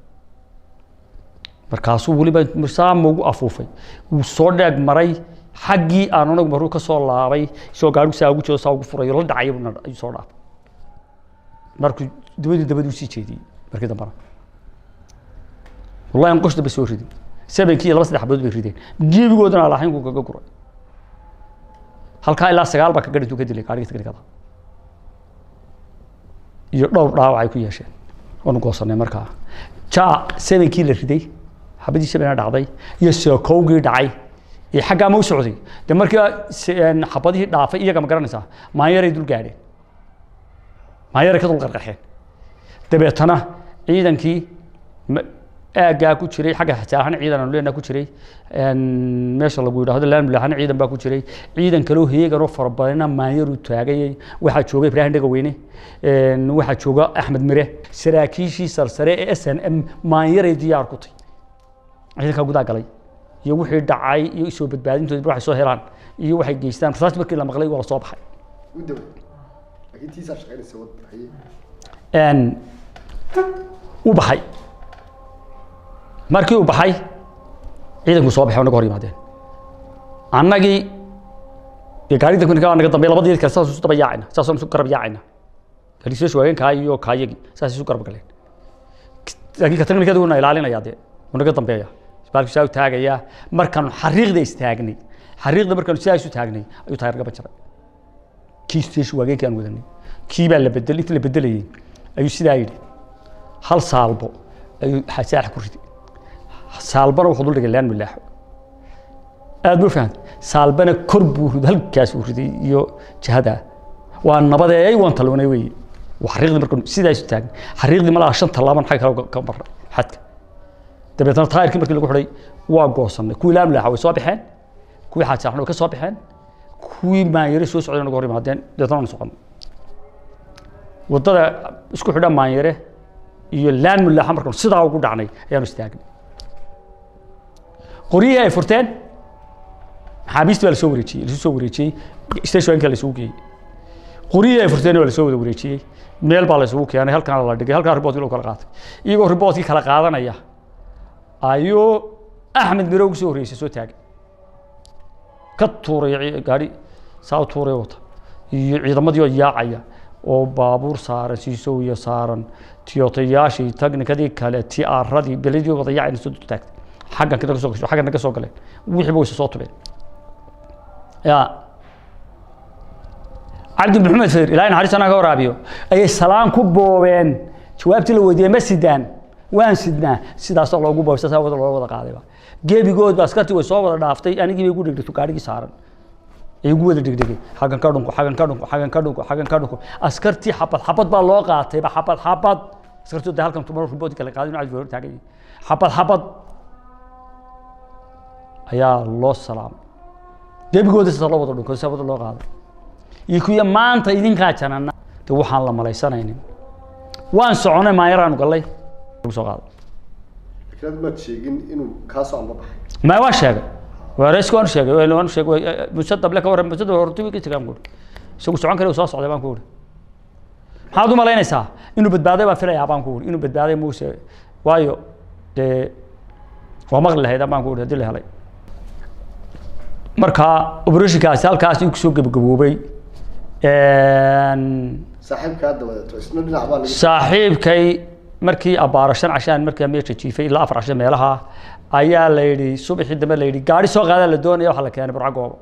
S1: Markaasuu weliba saama ugu afuufay, wuu soo dheeg maray xaggii aan anagu maruu ka soo laabay, isagoo gaadhigu saa ugu jeedo, saa ugu furayo, la dhacay buu ayuu soo dhaafay. Markuu dabadii dabadii usii jeediyey markii dambena, wallahi an qosh dambe soo ridin. Sebankii iyo laba saddex xabadood bay rideen, geebigoodana alaaxinku kaga guray halkaa. Ilaa 9 baa kaga dhintuu ka dilay gaadhigii teknikada iyo dhowr dhaawac ay ku yeesheen. Waanu goosanay markaa. Jaa sebankii la riday, xabadii sebena dhacday iyo sookowgii dhacay iyo xaggaa ma u socday de. Markii xabadihii dhaafay iyaga, ma garanaysaa, maanyaray dul gaadheen, maanyaray ka dul qarqarxeen. Dabeetana ciidankii aaggaa ku jiray, xagga xasaahan ciidan aanu leenaha ku jiray, meesha lagu yidhaahdo laanmulaxana ciidan baa ku jiray, ciidan kaloo heeganoo fara badanna maanyaruu taagayay. Waxaa jooga Ibraahim Dhegaweyne, waxaa jooga Axmed Mire, saraakiishii sarsare ee SNM maanyaray diyaar ku tay. Ciidankaa gudaa galay iyo wixii dhacay iyo isoo badbaadintooda waxay soo helaan iyo waxay geystaan. Rasaas markii la maqlay waa la soo baxay.
S2: U daway, laakiin tiisaa shaqaynaysa wad haye.
S1: U baxay. Markii uu baxay ciidanku soo baxay oo naga hor yimaadeen annagii dee. Gaarida kunka naga dambeey, labadii kale saas isu daba yaacayna, saasaan isu garab yaacayna. Gaari soo shawaageen kaa iyo kaayagii saas isu garab galeen, laakiin ka teknikadu wuu na ilaalinaya dee, wuu naga dambeeya, baalku saa u taagayaa. Markaanu xariiqda istaagnay, xariiqda markaanu sidaa isu taagnay ayuu taayir gaba jaray kii station waageenkii aan wadanay. Kii baa la bedelay. Intii la bedelayay ayuu sidaa yidhi, hal saalbo ayuu saax ku riday. Saalbana wuxuu dul dhigay laan milaaxo. Aad buu fahantay. Saalbana kor buu riday, halkaas uu riday iyo jihada. Waa nabadeeyay, waan talloonay weeye. Waa xariiqdii markaanu sidaa isu taagnay, xariiqdii malaha 5 tallaaban xagga kale ka marray xadka. Dabeetana taayirkii markii lagu xidhay waa goosanay. Kuwii laam laaxa way soo baxeen, kuwii xaajaaxna way ka soo baxeen, kuwii maanyare soo socday naga hor yimaadeen. Dabeetana waanu soconay waddada isku xidha maanyare iyo laan mulaaxa. Markaanu sidaa ugu dhacnay ayaanu istaagnay. Qoryihii ay furteen maxaabiistii baa lasoo wareejiyey, lasu soo wareejiyey stationka la isugu geeyey. Qoryihii ay furteen waa lasoo wada wareejiyey, meel baa la isugu keenay, halkaana la dhigay, halkaa riboortkii loo kala qaatay. Iyagoo riboortkii kala qaadanaya ayuu Axmed Miro ugu soo horreysay soo taagay, ka tuuray gaadhi saa u tuuray wata iyo ciidamadii oo yaacaya oo baabuur saaran, siisow iyo saaran tiyootayaashii tagnikadii kale, tiaaradii beledii wada yaacayna soo dul taagtay. Xaggan ka soo gasho, xaggan ka soo galeen, wixiiba way soo tubeen. Ya Cabdi Maxamed Fayr, ilaahay naxariis anaa ka waraabiyo, ayay salaan ku boobeen. Jawaabtii la weydiiyey, ma sidaan? Waan sidnaa. Sidaasoo loogu boobay, saasaa wada looga wada qaadayba gebigoodba. Askartii way soo wada dhaaftay, anigii bay ku dhegdhegto gaadhigii saaran ay ugu wada dhegdhegay, xaggan ka dhunko, xaggan ka dhunko, xaggan ka dhunko, xaggan ka dhunko. Askartii xabad xabad baa loo qaatayba, xabad xabad. Askartii de halkan tumaro riboodki kala qaaday, inuu hor taagan yahay, xabad xabad ayaa loo salaamay. Gebigooda sidaa loo wada dhunko, sidaa wada loo qaaday. Iyo kuya maanta idinkaa janana de waxaan la malaysanaynin. Waan soconay, maanyaraanu gallay, lagu soo qaaday.
S2: Laakiin aad maad sheegin inuu kaa soo amba baxay.
S1: Ma waa sheegay, wareysku waanu sheegay, waanu sheegay. Muuse dable ka warran, Muuse dable horta ka tagaan ku isagu socon kale, uu soo socday baan ku uri. Maxaad u malaynaysaa? Inuu badbaaday baan filayaa baan ku uri, inuu badbaaday Muuse, waayo dee waa maqli lahayd baan ku uri haddii la helay. Marka operationkaasi halkaas uu kusoo gebagaboobay.
S2: Saaxiibka hadda wadato isna dhinac baa laga
S1: Saaxiibkay Markii abbaaro 5 cashaan markaa meesha jiifay ilaa 4 casho meelaha ayaa la yidhi, subaxii dambe la yidhi gaari soo qaadaa la doonaya, waxa la keenay Burco Goobo.